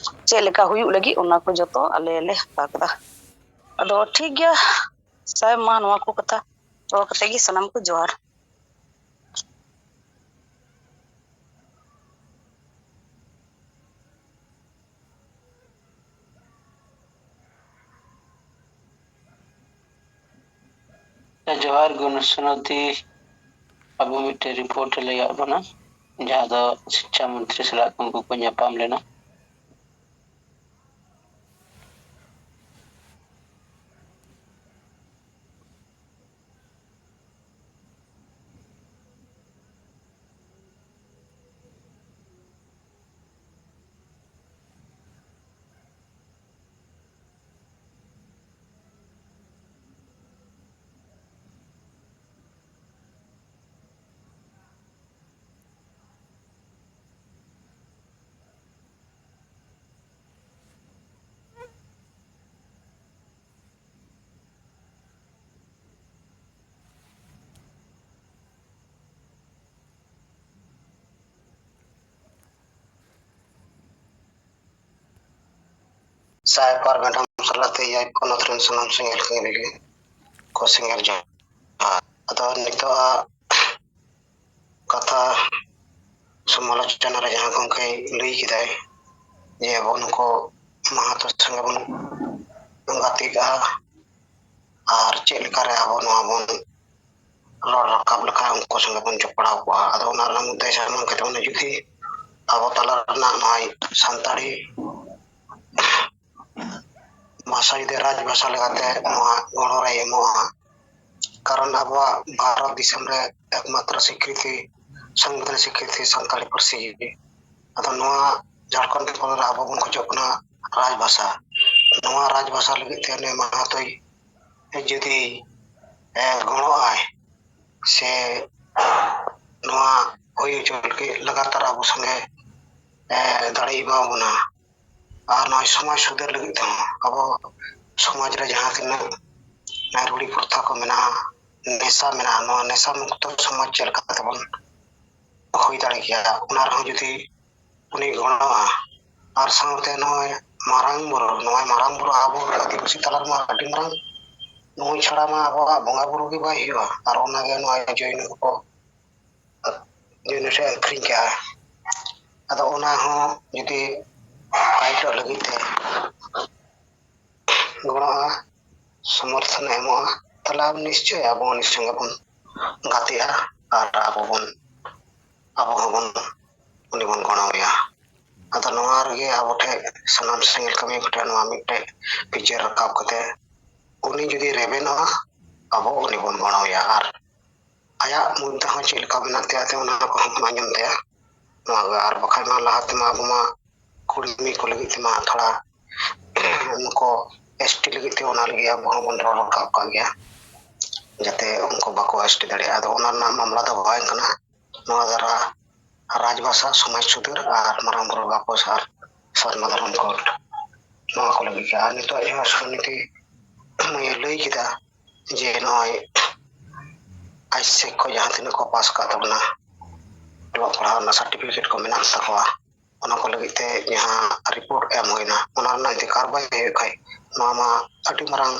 ᱪᱮᱫ ᱞᱮᱠᱟ ᱦᱩᱭᱩᱜ ᱞᱟᱹᱜᱤᱫ, ᱚᱱᱟ ᱠᱚ ᱡᱚᱛᱚ ᱟᱞᱮ ᱞᱮ ᱦᱟᱛᱟᱣ ᱠᱮᱫᱟ᱾ ᱟᱫᱚ ᱴᱷᱤᱠ ᱜᱮᱭᱟ ᱥᱟᱦᱮᱵᱽ, ᱢᱟ ᱱᱚᱣᱟ ᱠᱚ ᱠᱟᱛᱷᱟ ᱨᱚᱲ ᱠᱟᱛᱮ ᱜᱮ ᱥᱟᱱᱟᱢ ᱠᱚ ᱡᱚᱦᱟᱨ᱾ ᱡᱚᱦᱟᱨ ᱜᱩᱱᱥᱱᱚᱛᱤ, ᱟᱵᱚ ᱢᱤᱫᱴᱮᱱ ᱨᱤᱯᱳᱨᱴ ᱮ ᱞᱟᱹᱭᱟᱫ ᱵᱚᱱᱟ, ᱡᱟᱦᱟᱸ ᱫᱚ ᱥᱤᱠᱪᱷᱟ ᱢᱚᱱᱛᱨᱤ ᱥᱟᱞᱟᱜ ᱩᱱᱠᱩ ᱠᱚ ᱧᱟᱯᱟᱢ ᱞᱮᱱᱟ᱾ ᱥᱟᱭ ᱯᱟᱨ ᱢᱮᱰᱟᱢ ᱥᱟᱞᱟᱜ ᱛᱮ ᱮᱭᱟᱭ ᱯᱚᱱᱚᱛ ᱨᱮᱱ ᱥᱟᱱᱟᱢ ᱥᱮᱸᱜᱮᱞ ᱠᱟᱹᱢᱤ ᱞᱟᱹᱜᱤᱫ ᱠᱚ ᱥᱮᱸᱜᱮᱞ ᱡᱚᱦᱟᱨ᱾ ᱟᱫᱚ ᱱᱤᱛᱚᱜ ᱟᱜ ᱠᱟᱛᱷᱟ ᱥᱚᱢᱟᱞᱳᱪᱚᱱᱟ ᱨᱮ ᱡᱟᱦᱟᱸ ᱜᱚᱢᱠᱮ ᱞᱟᱹᱭ ᱠᱮᱫᱟᱭ ᱡᱮ ᱟᱵᱚ ᱱᱩᱠᱩ ᱢᱟᱦᱟᱛᱚ ᱥᱚᱸᱜᱮ ᱵᱚᱱ ᱜᱟᱛᱮᱜᱼᱟ ᱟᱨ ᱪᱮᱫ ᱞᱮᱠᱟᱨᱮ ᱟᱵᱚ ᱱᱚᱣᱟ ᱵᱚᱱ ᱨᱚᱲ ᱨᱟᱠᱟᱵ ᱞᱮᱠᱷᱟᱱ ᱩᱱᱠᱩ ᱥᱚᱸᱜᱮ ᱵᱚᱱ ᱡᱚᱯᱲᱟᱣ ᱠᱚᱜᱼᱟ᱾ ᱟᱫᱚ ᱚᱱᱟ ᱨᱮᱱᱟᱜ ᱢᱩᱫᱽᱫᱟᱹᱭ ᱥᱟᱢᱟᱝ ᱠᱮᱫᱟ, ᱚᱱᱟ ᱡᱩᱫᱤ ᱟᱵᱚ ᱛᱟᱞᱟ ᱨᱮᱱᱟᱜ ᱱᱚᱜᱼᱚᱭ ᱥᱟᱱᱛᱟᱲᱤ ᱵᱷᱟᱥᱟ ᱡᱩᱫᱤ ᱨᱟᱡᱽ ᱵᱷᱟᱥᱟ ᱞᱮᱠᱟᱛᱮ ᱱᱚᱣᱟ ᱜᱚᱲᱚ ᱨᱮ ᱮᱢᱚᱜᱼᱟ, ᱠᱟᱨᱚᱱ ᱟᱵᱚᱣᱟᱜ ᱵᱷᱟᱨᱚᱛ ᱫᱤᱥᱚᱢ ᱨᱮ ᱮᱠᱢᱟᱛᱨᱚ ᱥᱤᱠᱨᱤᱛᱤ, ᱥᱚᱝᱵᱤᱫᱷᱟᱱ ᱥᱤᱠᱨᱤᱛᱤ ᱥᱟᱱᱛᱟᱲᱤ ᱯᱟᱹᱨᱥᱤ ᱜᱮ᱾ ᱟᱫᱚ ᱱᱚᱣᱟ ᱡᱷᱟᱲᱠᱷᱚᱸᱰ ᱯᱚᱱᱚᱛ ᱨᱮ ᱟᱵᱚ ᱵᱚᱱ ᱠᱷᱚᱡᱚᱜ ᱠᱟᱱᱟ ᱨᱟᱡᱽ ᱵᱷᱟᱥᱟ᱾ ᱱᱚᱣᱟ ᱨᱟᱡᱽ ᱵᱷᱟᱥᱟ ᱞᱟᱹᱜᱤᱫ ᱛᱮ ᱩᱱᱤ ᱢᱟᱦᱟᱛᱚᱭ ᱡᱩᱫᱤ ᱜᱚᱲᱚᱜ ᱟᱭ ᱥᱮ ᱱᱚᱣᱟ ᱦᱩᱭ ᱦᱚᱪᱚ ᱞᱟᱹᱜᱤᱫ ᱞᱟᱜᱟᱛᱟᱨ ᱟᱵᱚ ᱥᱚᱸᱜᱮ ᱫᱟᱲᱮ ᱮᱢᱟ ᱵᱚᱱᱟ᱾ ᱟᱨ ᱱᱚᱜᱼᱚᱭ ᱥᱚᱢᱟᱡᱽ ᱥᱩᱫᱷᱟᱹᱨ ᱞᱟᱹᱜᱤᱫ ᱛᱮᱦᱚᱸ ᱟᱵᱚ ᱥᱚᱢᱟᱡᱽ ᱨᱮ ᱡᱟᱦᱟᱸ ᱛᱤᱱᱟᱹᱜ ᱨᱩᱲᱤ ᱯᱨᱚᱛᱷᱟ ᱠᱚ ᱢᱮᱱᱟᱜᱼᱟ, ᱱᱮᱥᱟ ᱢᱮᱱᱟᱜᱼᱟ, ᱱᱚᱣᱟ ᱱᱮᱥᱟ ᱢᱩᱠᱛᱚ ᱥᱚᱢᱟᱡᱽ ᱪᱮᱫ ᱞᱮᱠᱟ ᱛᱮᱵᱚᱱ ᱦᱩᱭ ᱫᱟᱲᱮ ᱠᱮᱭᱟ, ᱚᱱᱟ ᱨᱮᱦᱚᱸ ᱡᱩᱫᱤ ᱩᱱᱤ ᱜᱚᱲᱚᱜᱼᱟ᱾ ᱟᱨ ᱥᱟᱶᱛᱮ ᱱᱚᱜᱼᱚᱭ ᱢᱟᱨᱟᱝ ᱵᱩᱨᱩ, ᱱᱚᱜᱼᱚᱭ ᱢᱟᱨᱟᱝ ᱵᱩᱨᱩ ᱟᱵᱚ ᱟᱹᱫᱤᱵᱟᱹᱥᱤ ᱛᱟᱞᱟ ᱨᱮᱢᱟ ᱟᱹᱰᱤ ᱢᱟᱨᱟᱝ, ᱱᱩᱭ ᱪᱷᱟᱲᱟ ᱢᱟ ᱟᱵᱚᱣᱟᱜ ᱵᱚᱸᱜᱟ ᱵᱩᱨᱩ ᱜᱮ ᱵᱟᱭ ᱦᱩᱭᱩᱜᱼᱟ᱾ ᱟᱨ ᱚᱱᱟᱜᱮ ᱱᱚᱜᱼᱚᱭ ᱡᱚᱭᱱᱚ ᱠᱚᱠᱚ ᱡᱚᱭᱱᱚ ᱴᱷᱮᱱ ᱟᱹᱠᱷᱨᱤᱧ ᱠᱟᱜᱼᱟ᱾ ᱟᱫᱚ ᱚᱱᱟ ᱦᱚᱸ ᱡᱩᱫᱤ ᱯᱷᱟᱭᱤᱴᱚᱜ ᱞᱟᱹᱜᱤᱫ ᱛᱮ ᱜᱚᱲᱚᱜᱼᱟ, ᱥᱚᱢᱚᱨᱛᱷᱚᱱᱮ ᱮᱢᱚᱜᱼᱟ, ᱛᱟᱦᱚᱞᱮ ᱟᱵᱚ ᱱᱤᱥᱪᱚᱭ ᱟᱵᱚ ᱩᱱᱤ ᱥᱚᱸᱜᱮ ᱵᱚᱱ ᱜᱟᱛᱮᱜᱼᱟ ᱟᱨ ᱟᱵᱚ ᱵᱚᱱ, ᱟᱵᱚ ᱦᱚᱸᱵᱚᱱ ᱩᱱᱤ ᱵᱚᱱ ᱜᱚᱲᱚᱣᱟᱭᱟ᱾ ᱟᱫᱚ ᱱᱚᱣᱟ ᱨᱮᱜᱮ ᱟᱵᱚ ᱴᱷᱮᱱ ᱥᱟᱱᱟᱢ ᱥᱮᱸᱜᱮᱞ ᱠᱟᱹᱢᱤ ᱠᱚᱴᱷᱮᱱ ᱱᱚᱣᱟ ᱢᱤᱫᱴᱮᱡ ᱵᱤᱪᱟᱹᱨ ᱨᱟᱠᱟᱵ ᱠᱟᱛᱮ ᱩᱱᱤ ᱡᱩᱫᱤ ᱨᱮᱵᱮᱱᱚᱜᱼᱟ, ᱟᱵᱚ ᱩᱱᱤ ᱵᱚᱱ ᱜᱚᱲᱚᱣᱟᱭᱟ᱾ ᱟᱨ ᱟᱭᱟᱜ ᱢᱩᱫᱽᱫᱟ ᱦᱚᱸ ᱪᱮᱫ ᱞᱮᱠᱟ ᱢᱮᱱᱟᱜ ᱛᱟᱭᱟ, ᱚᱱᱟ ᱠᱚᱦᱚᱸ ᱵᱚᱱ ᱟᱸᱡᱚᱢ ᱛᱟᱭᱟ᱾ ᱱᱚᱣᱟ ᱜᱮ᱾ ᱟᱨ ᱵᱟᱠᱷᱟᱱ ᱢᱟ ᱞᱟᱦᱟ ᱛᱮᱢᱟ ᱟᱵᱚ ᱢᱟ ᱠᱩᱲᱢᱤ ᱠᱚ ᱞᱟᱹᱜᱤᱫ ᱛᱮᱢᱟ ᱛᱷᱚᱲᱟ ᱱᱩᱠᱩ ᱮᱥ ᱴᱤ ᱞᱟᱹᱜᱤᱫ ᱛᱮ ᱚᱱᱟ ᱞᱟᱹᱜᱤᱫ ᱟᱵᱚ ᱦᱚᱸᱵᱚᱱ ᱨᱚᱲ ᱨᱟᱠᱟᱵ ᱠᱟᱜ ᱜᱮᱭᱟ, ᱡᱟᱛᱮ ᱩᱱᱠᱩ ᱵᱟᱠᱚ ᱮᱥ ᱴᱤ ᱫᱟᱲᱮᱭᱟᱜᱼᱟ᱾ ᱟᱫᱚ ᱚᱱᱟ ᱨᱮᱱᱟᱜ ᱢᱟᱢᱞᱟ ᱫᱚ ᱵᱟᱝ ᱠᱟᱱᱟ᱾ ᱱᱚᱣᱟ ᱫᱚ ᱨᱟ-, ᱨᱟᱡᱽᱵᱷᱟᱥᱟ, ᱥᱚᱢᱟᱡᱽ ᱥᱩᱫᱷᱟᱹᱨ ᱟᱨ ᱢᱟᱨᱟᱝ ᱵᱩᱨᱩ ᱵᱟᱠᱚ ᱟᱨ ᱥᱟᱨᱱᱟ ᱫᱷᱚᱨᱚᱢ ᱠᱳᱰ, ᱱᱚᱣᱟ ᱠᱚ ᱞᱟᱹᱜᱤᱫ ᱜᱮ᱾ ᱟᱨ ᱱᱤᱛᱚᱜ ᱡᱟᱦᱟᱸ ᱥᱩᱱᱤᱛᱤ ᱞᱟᱹᱭ ᱠᱮᱫᱟ ᱡᱮ ᱱᱚᱜᱼᱚᱭ ᱟᱭᱥᱮᱠ ᱠᱚ ᱡᱟᱦᱟᱸ ᱛᱤᱱᱟᱹᱜ ᱠᱚ ᱯᱟᱥ ᱟᱠᱟᱫ ᱛᱟᱵᱚᱱᱟ, ᱚᱞᱚᱜ ᱯᱟᱲᱦᱟᱣ ᱨᱮᱱᱟᱜ ᱥᱟᱨᱴᱤᱯᱷᱤᱠᱮᱴ ᱠᱚ ᱢᱮᱱᱟᱜ ᱛᱟᱠᱚᱣᱟ, ᱚᱱᱟ ᱠᱚ ᱞᱟᱹᱜᱤᱫ ᱛᱮ ᱡᱟᱦᱟᱸ ᱨᱤᱯᱳᱨᱴ ᱮᱢ ᱦᱩᱭᱱᱟ, ᱚᱱᱟ ᱨᱮᱱᱟᱜ ᱡᱩᱫᱤ ᱠᱟᱨᱵᱟᱭ ᱦᱩᱭᱩᱜ ᱠᱷᱟᱡ, ᱱᱚᱣᱟ ᱢᱟ ᱟᱹᱰᱤ ᱢᱟᱨᱟᱝ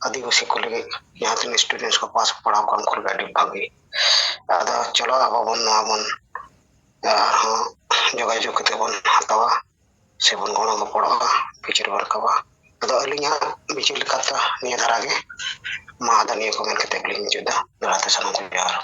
ᱟᱹᱫᱤᱵᱟᱹᱥᱤ ᱠᱚ ᱞᱟᱹᱜᱤᱫ ᱡᱟᱦᱟᱸ ᱛᱤᱱᱟᱹᱜ ᱥᱴᱩᱰᱮᱱᱴᱥ ᱠᱚ ᱯᱟᱥ ᱯᱟᱲᱦᱟᱣ ᱠᱚ, ᱩᱱᱠᱩ ᱞᱟᱹᱜᱤᱫ ᱟᱹᱰᱤ ᱵᱷᱟᱹᱜᱤ᱾ ᱟᱫᱚ ᱪᱚᱞᱚ ᱟᱵᱚ ᱵᱚᱱ ᱱᱚᱣᱟ ᱵᱚᱱ ᱟᱨᱦᱚᱸ ᱡᱳᱜᱟᱡᱳᱜᱽ ᱠᱟᱛᱮ ᱵᱚᱱ ᱦᱟᱛᱟᱣᱟ ᱥᱮᱵᱚᱱ ᱜᱚᱲᱚ ᱜᱚᱯᱚᱲᱚᱜᱼᱟ, ᱵᱤᱪᱟᱹᱨ ᱵᱚᱱ ᱨᱟᱠᱟᱵᱟ᱾ ᱟᱫᱚ ᱟᱹᱞᱤᱧᱟᱜ ᱵᱤᱪᱟᱹᱨ ᱞᱮᱠᱟᱛᱮ ᱱᱤᱭᱟᱹ ᱫᱷᱟᱨᱟ ᱜᱮ᱾ ᱢᱟ ᱟᱫᱚ ᱱᱤᱭᱟᱹ ᱠᱚ ᱢᱮᱱ ᱠᱟᱛᱮ ᱜᱮᱞᱤᱧ ᱢᱩᱪᱟᱹᱫ ᱫᱟ᱾ ᱫᱚᱦᱲᱟ ᱛᱮ ᱥᱟᱱᱟᱢ ᱠᱚ ᱡᱚᱦᱟᱨ᱾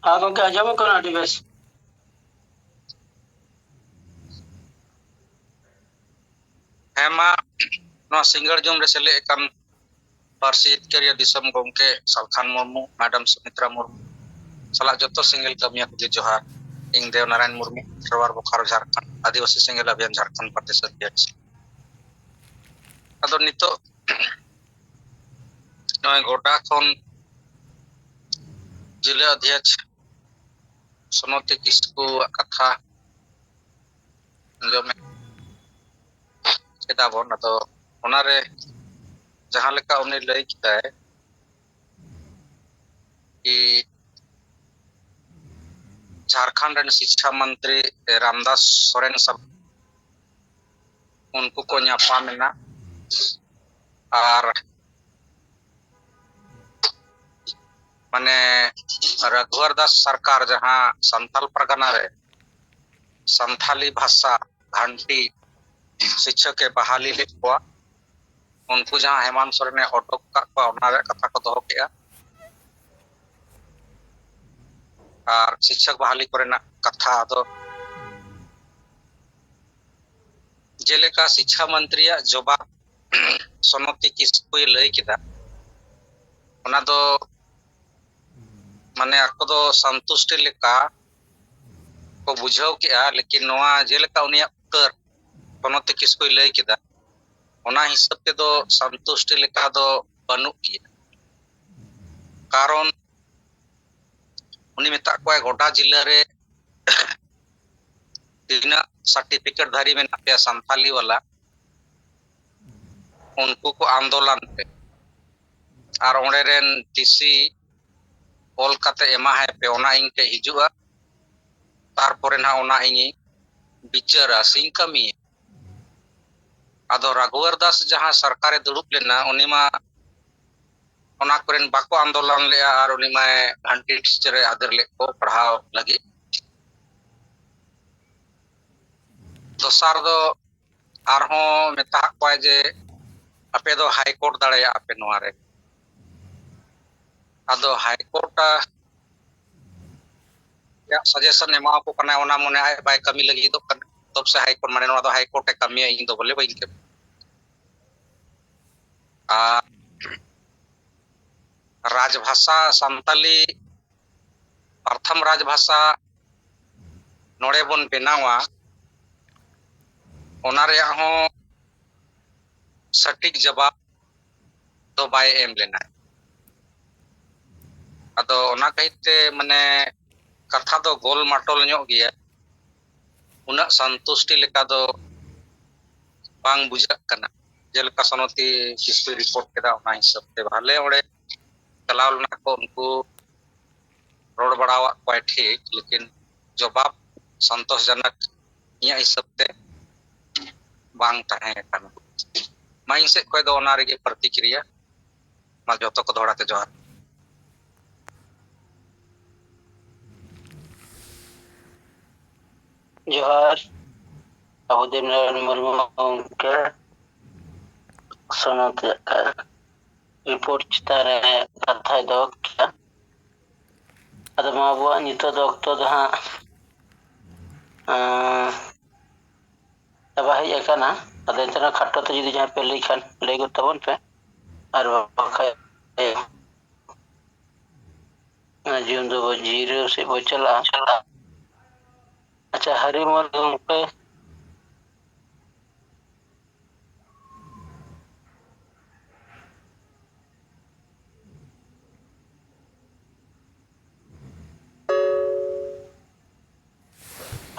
ᱦᱮᱸ ᱜᱚᱝᱠᱮ, ᱟᱸᱡᱚᱢᱚᱜ ᱠᱟᱱᱟ ᱟᱹᱰᱤ ᱵᱮᱥ᱾ ᱦᱮᱸ ᱢᱟ, ᱱᱚᱣᱟ ᱥᱤᱸᱜᱟᱹᱲ ᱡᱚᱢ ᱨᱮ ᱥᱮᱞᱮᱫ ᱟᱠᱟᱱ ᱯᱟᱹᱨᱥᱤ ᱡᱤᱛᱠᱟᱹᱨᱤᱭᱟᱹ ᱫᱤᱥᱚᱢ ᱜᱚᱢᱠᱮ ᱥᱟᱞᱠᱷᱟᱱ ᱢᱩᱨᱢᱩ, ᱢᱮᱰᱟᱢ ᱥᱩᱢᱤᱛᱨᱟ ᱢᱩᱨᱢᱩ ᱥᱟᱞᱟᱜ ᱡᱚᱛᱚ ᱥᱮᱸᱜᱮᱞ ᱠᱟᱹᱢᱤᱭᱟᱹ ᱠᱚᱜᱮ ᱡᱚᱦᱟᱨ᱾ ᱤᱧ ᱫᱮᱣ ᱱᱟᱨᱟᱭᱚᱱ ᱢᱩᱨᱢᱩ, ᱠᱷᱮᱨᱣᱟᱲ ᱵᱳᱠᱟᱨᱳ ᱡᱷᱟᱲᱠᱷᱚᱸᱰ ᱟᱹᱫᱤᱵᱟᱹᱥᱤ ᱥᱮᱸᱜᱮᱞ ᱚᱵᱷᱤᱭᱟᱱ ᱡᱷᱟᱲᱠᱷᱚᱸᱰ ᱯᱨᱚᱫᱮᱥ ᱚᱫᱷᱭᱚᱠᱥ᱾ ᱟᱫᱚ ᱱᱤᱛᱚᱜ ᱱᱚᱜᱼᱚᱭ ᱜᱚᱰᱟ ᱠᱷᱚᱱ ᱡᱤᱞᱟᱹ ᱚᱫᱷᱭᱚᱠᱥ ᱥᱚᱱᱚᱛᱤ ᱠᱤᱥᱠᱩᱣᱟᱜ ᱠᱟᱛᱷᱟ ᱟᱸᱡᱚᱢᱮᱫ ᱠᱮᱫᱟ ᱵᱚᱱ᱾ ᱟᱫᱚ ᱚᱱᱟᱨᱮ ᱡᱟᱦᱟᱸ ᱞᱮᱠᱟ ᱩᱱᱤ ᱞᱟᱹᱭ ᱠᱮᱫᱟᱭ ᱠᱤ ᱡᱷᱟᱲᱠᱷᱚᱸᱰ ᱨᱮᱱ ᱥᱤᱪᱪᱷᱟ ᱢᱚᱱᱛᱨᱤ ᱨᱟᱢᱫᱟᱥ ᱥᱚᱨᱮᱱ ᱥᱟᱵ ᱩᱱᱠᱩ ᱠᱚ ᱧᱟᱯᱟᱢ ᱮᱱᱟ᱾ ᱟᱨ ᱢᱟᱱᱮ ᱨᱟᱜᱷᱩᱣᱟᱨ ᱫᱟᱥ ᱥᱚᱨᱠᱟᱨ ᱡᱟᱦᱟᱸ ᱥᱟᱱᱛᱟᱞ ᱯᱟᱨᱜᱟᱱᱟ ᱨᱮ ᱥᱟᱱᱛᱷᱟᱞᱤ ᱵᱷᱟᱥᱟ ᱜᱷᱟᱱᱴᱤ ᱥᱤᱪᱪᱷᱚᱠ ᱮ ᱵᱟᱦᱟᱞᱤ ᱞᱮᱫ ᱠᱚᱣᱟ, ᱩᱱᱠᱩ ᱡᱟᱦᱟᱸ ᱦᱮᱢᱟᱱᱛ ᱥᱚᱨᱮᱱᱮ ᱚᱰᱚᱠ ᱟᱠᱟᱫ ᱠᱚᱣᱟ, ᱚᱱᱟ ᱨᱮᱭᱟᱜ ᱠᱟᱛᱷᱟ ᱠᱚ ᱫᱚᱦᱚ ᱠᱮᱫᱼᱟ᱾ ᱟᱨ ᱥᱤᱪᱪᱷᱚᱠ ᱵᱟᱦᱟᱞᱤ ᱠᱚᱨᱮᱱᱟᱜ ᱠᱟᱛᱷᱟ ᱫᱚ ᱡᱮᱞᱮᱠᱟ ᱥᱤᱪᱪᱷᱟ ᱢᱚᱱᱛᱨᱤᱭᱟᱜ ᱡᱚᱵᱟᱵ ᱥᱚᱱᱚᱛᱤ ᱠᱤᱥᱠᱩᱭ ᱞᱟᱹᱭ ᱠᱮᱫᱟ, ᱚᱱᱟ ᱫᱚ ᱢᱟᱱᱮ ᱟᱠᱚ ᱫᱚ ᱥᱟᱱᱛᱩᱥᱴᱤ ᱞᱮᱠᱟ ᱠᱚ ᱵᱩᱡᱷᱟᱹᱣ ᱠᱮᱜᱼᱟ, ᱞᱮᱠᱤᱱ ᱱᱚᱣᱟ ᱡᱮᱞᱮᱠᱟ ᱩᱱᱤᱭᱟᱜ ᱩᱛᱛᱚᱨ ᱥᱚᱱᱚᱛᱤ ᱠᱤᱥᱠᱩᱭ ᱞᱟᱹᱭ ᱠᱮᱫᱟ, ᱚᱱᱟ ᱦᱤᱥᱟᱹᱵ ᱛᱮᱫᱚ ᱥᱟᱱᱛᱩᱥᱴᱤ ᱞᱮᱠᱟ ᱫᱚ ᱵᱟᱹᱱᱩᱜ ᱜᱮᱭᱟ᱾ ᱠᱟᱨᱚᱱ ᱩᱱᱤ ᱢᱮᱛᱟᱜ ᱠᱚᱣᱟᱭ, ᱜᱚᱴᱟ ᱡᱤᱞᱟᱹ ᱨᱮ ᱛᱤᱱᱟᱹᱜ ᱥᱟᱨᱴᱤᱯᱷᱤᱠᱮᱴ ᱫᱷᱟᱨᱤ ᱢᱮᱱᱟᱜ ᱯᱮᱭᱟ ᱥᱟᱱᱛᱟᱞᱤ ᱣᱟᱞᱟ, ᱩᱱᱠᱩ ᱠᱚ ᱟᱱᱫᱳᱞᱚᱱ ᱯᱮ᱾ ᱟᱨ ᱚᱸᱰᱮ ᱨᱮᱱ ᱰᱤᱥᱤ ᱚᱞ ᱠᱟᱛᱮ ᱮᱢᱟᱦᱟᱭ ᱯᱮ, ᱚᱱᱟ ᱤᱧ ᱴᱷᱮᱡ ᱦᱤᱡᱩᱜᱼᱟ, ᱛᱟᱨᱯᱚᱨᱮ ᱱᱟᱦᱟᱜ ᱚᱱᱟ ᱤᱧᱤᱧ ᱵᱤᱪᱟᱹᱨᱟ ᱥᱮᱧ ᱠᱟᱹᱢᱤᱭᱟ᱾ ᱟᱫᱚ ᱨᱟᱜᱷᱩᱣᱟᱨ ᱫᱟᱥ ᱡᱟᱦᱟᱸ ᱥᱚᱨᱠᱟᱨᱮ ᱫᱩᱲᱩᱵ ᱞᱮᱱᱟ, ᱩᱱᱤ ᱢᱟ ᱚᱱᱟ ᱠᱚᱨᱮᱱ ᱵᱟᱠᱚ ᱟᱱᱫᱳᱞᱚᱱ ᱞᱮᱜᱼᱟ ᱟᱨ ᱩᱱᱤ ᱢᱟᱭ ᱜᱷᱟᱱᱴᱤ ᱴᱤᱪᱟᱨᱮ ᱟᱫᱮᱨ ᱞᱮᱫ ᱠᱚ ᱯᱟᱲᱦᱟᱣ ᱞᱟᱹᱜᱤᱫ᱾ ᱫᱚᱥᱟᱨ ᱫᱚ ᱟᱨᱦᱚᱸ ᱢᱮᱛᱟᱜ ᱠᱚᱣᱟᱭ ᱡᱮ ᱟᱯᱮ ᱫᱚ ᱦᱟᱭ ᱠᱳᱨᱴ ᱫᱟᱲᱮᱭᱟᱜᱼᱟ ᱯᱮ ᱱᱚᱣᱟ ᱨᱮ᱾ ᱟᱫᱚ ᱦᱟᱭ ᱠᱳᱨᱴ ᱨᱮᱭᱟᱜ ᱥᱟᱡᱮᱥᱚᱱ ᱮᱢᱟᱣᱟᱠᱚ ᱠᱟᱱᱟᱭ, ᱚᱱᱟ ᱢᱚᱱᱮ ᱟᱡ ᱵᱟᱭ ᱠᱟᱹᱢᱤ ᱞᱟᱹᱜᱤᱫᱚᱜ ᱠᱟᱱᱟ᱾ ᱛᱚᱵ ᱥᱮ ᱦᱟᱭ ᱠᱳᱨᱴ ᱢᱟᱱᱮ ᱱᱚᱣᱟ ᱫᱚ ᱦᱟᱭ ᱠᱳᱨᱴ ᱮ ᱠᱟᱹᱢᱤᱭᱟ, ᱤᱧ ᱫᱚ ᱵᱚᱞᱮ ᱵᱟᱹᱧ ᱠᱟᱹᱢᱤᱭᱟ᱾ ᱟᱨ ᱨᱟᱡᱽᱵᱷᱟᱥᱟ ᱥᱟᱱᱛᱟᱞᱤ ᱯᱨᱚᱛᱷᱚᱢ ᱨᱟᱡᱽᱵᱷᱟᱥᱟ ᱱᱚᱰᱮ ᱵᱚᱱ ᱵᱮᱱᱟᱣᱟ, ᱚᱱᱟ ᱨᱮᱭᱟᱜ ᱦᱚᱸ ᱥᱚᱴᱷᱤᱠ ᱡᱚᱵᱟᱵ ᱫᱚ ᱵᱟᱭ ᱮᱢ ᱞᱮᱱᱟ᱾ ᱟᱫᱚ ᱚᱱᱟ ᱠᱷᱟᱹᱛᱤᱨ ᱛᱮ ᱢᱟᱱᱮ ᱠᱟᱛᱷᱟ ᱫᱚ ᱜᱳᱞ ᱢᱟᱴᱚᱞ ᱧᱚᱜ ᱜᱮᱭᱟ, ᱩᱱᱟᱹᱜ ᱥᱟᱱᱛᱩᱥᱴᱤ ᱞᱮᱠᱟ ᱫᱚ ᱵᱟᱝ ᱵᱩᱡᱷᱟᱹᱜ ᱠᱟᱱᱟ᱾ ᱡᱮᱞᱮᱠᱟ ᱥᱚᱱᱚᱛᱤ ᱠᱤᱥᱠᱩᱭ ᱨᱤᱯᱳᱨᱴ ᱠᱮᱫᱟ, ᱚᱱᱟ ᱦᱤᱥᱟᱹᱵ ᱛᱮ ᱵᱷᱟᱞᱮ ᱚᱸᱰᱮ ᱪᱟᱞᱟᱣ ᱞᱮᱱᱟ ᱠᱚ, ᱩᱱᱠᱩ ᱨᱚᱲ ᱵᱟᱲᱟᱣᱟᱜ ᱠᱚᱣᱟᱭ ᱴᱷᱤᱠ, ᱞᱮᱠᱤᱱ ᱡᱚᱵᱟᱵ ᱥᱚᱱᱛᱳᱥᱡᱚᱱᱚᱠ ᱤᱧᱟᱹᱜ ᱦᱤᱥᱟᱹᱵ ᱛᱮ ᱵᱟᱝ ᱛᱟᱦᱮᱸ ᱠᱟᱱᱟ᱾ ᱢᱟ ᱤᱧ ᱥᱮᱫ ᱠᱷᱚᱱ ᱫᱚ ᱚᱱᱟ ᱨᱮᱜᱮ ᱯᱨᱚᱛᱤᱠᱨᱤᱭᱟ᱾ ᱢᱟ ᱡᱚᱛᱚ ᱠᱚ ᱫᱚᱦᱲᱟ ᱛᱮ ᱡᱚᱦᱟᱨ᱾ ᱡᱚᱦᱟᱨ᱾ ᱟᱵᱚ ᱫᱮᱵᱱᱟᱨᱟᱭᱚᱱ ᱢᱩᱨᱢᱩ ᱜᱚᱢᱠᱮ ᱥᱚᱱᱚᱛ ᱨᱮᱭᱟᱜ ᱨᱤᱯᱳᱨᱴ ᱪᱮᱛᱟᱱ ᱨᱮ ᱠᱟᱛᱷᱟᱭ ᱫᱚᱦᱚ ᱠᱮᱫᱟ᱾ ᱟᱫᱚ ᱢᱟ ᱟᱵᱚᱣᱟᱜ ᱱᱤᱛᱚᱜ ᱫᱚ ᱚᱠᱛᱚ ᱫᱚ ᱦᱟᱸᱜ, ᱟᱸ, ᱪᱟᱵᱟ ᱦᱮᱡ ᱟᱠᱟᱱᱟ᱾ ᱟᱫᱚ ᱮᱱᱛᱮ ᱨᱮᱦᱚᱸ ᱠᱷᱟᱴᱚ ᱛᱮ ᱡᱩᱫᱤ ᱡᱟᱦᱟᱸ ᱯᱮ ᱞᱟᱹᱭ ᱠᱷᱟᱱ ᱞᱟᱹᱭ ᱜᱚᱫ ᱛᱟᱵᱚᱱ ᱯᱮ, ᱟᱨ ᱵᱟᱠᱷᱟᱡ ᱟᱸᱡᱚᱢ ᱫᱚᱵᱚ ᱡᱤᱨᱟᱹᱣ ᱥᱮᱫ ᱵᱚ ᱪᱟᱞᱟᱜᱼᱟ᱾ ᱟᱪᱪᱷᱟ, ᱦᱟᱹᱨᱤ ᱢᱚᱞ ᱜᱚᱢᱠᱮ᱾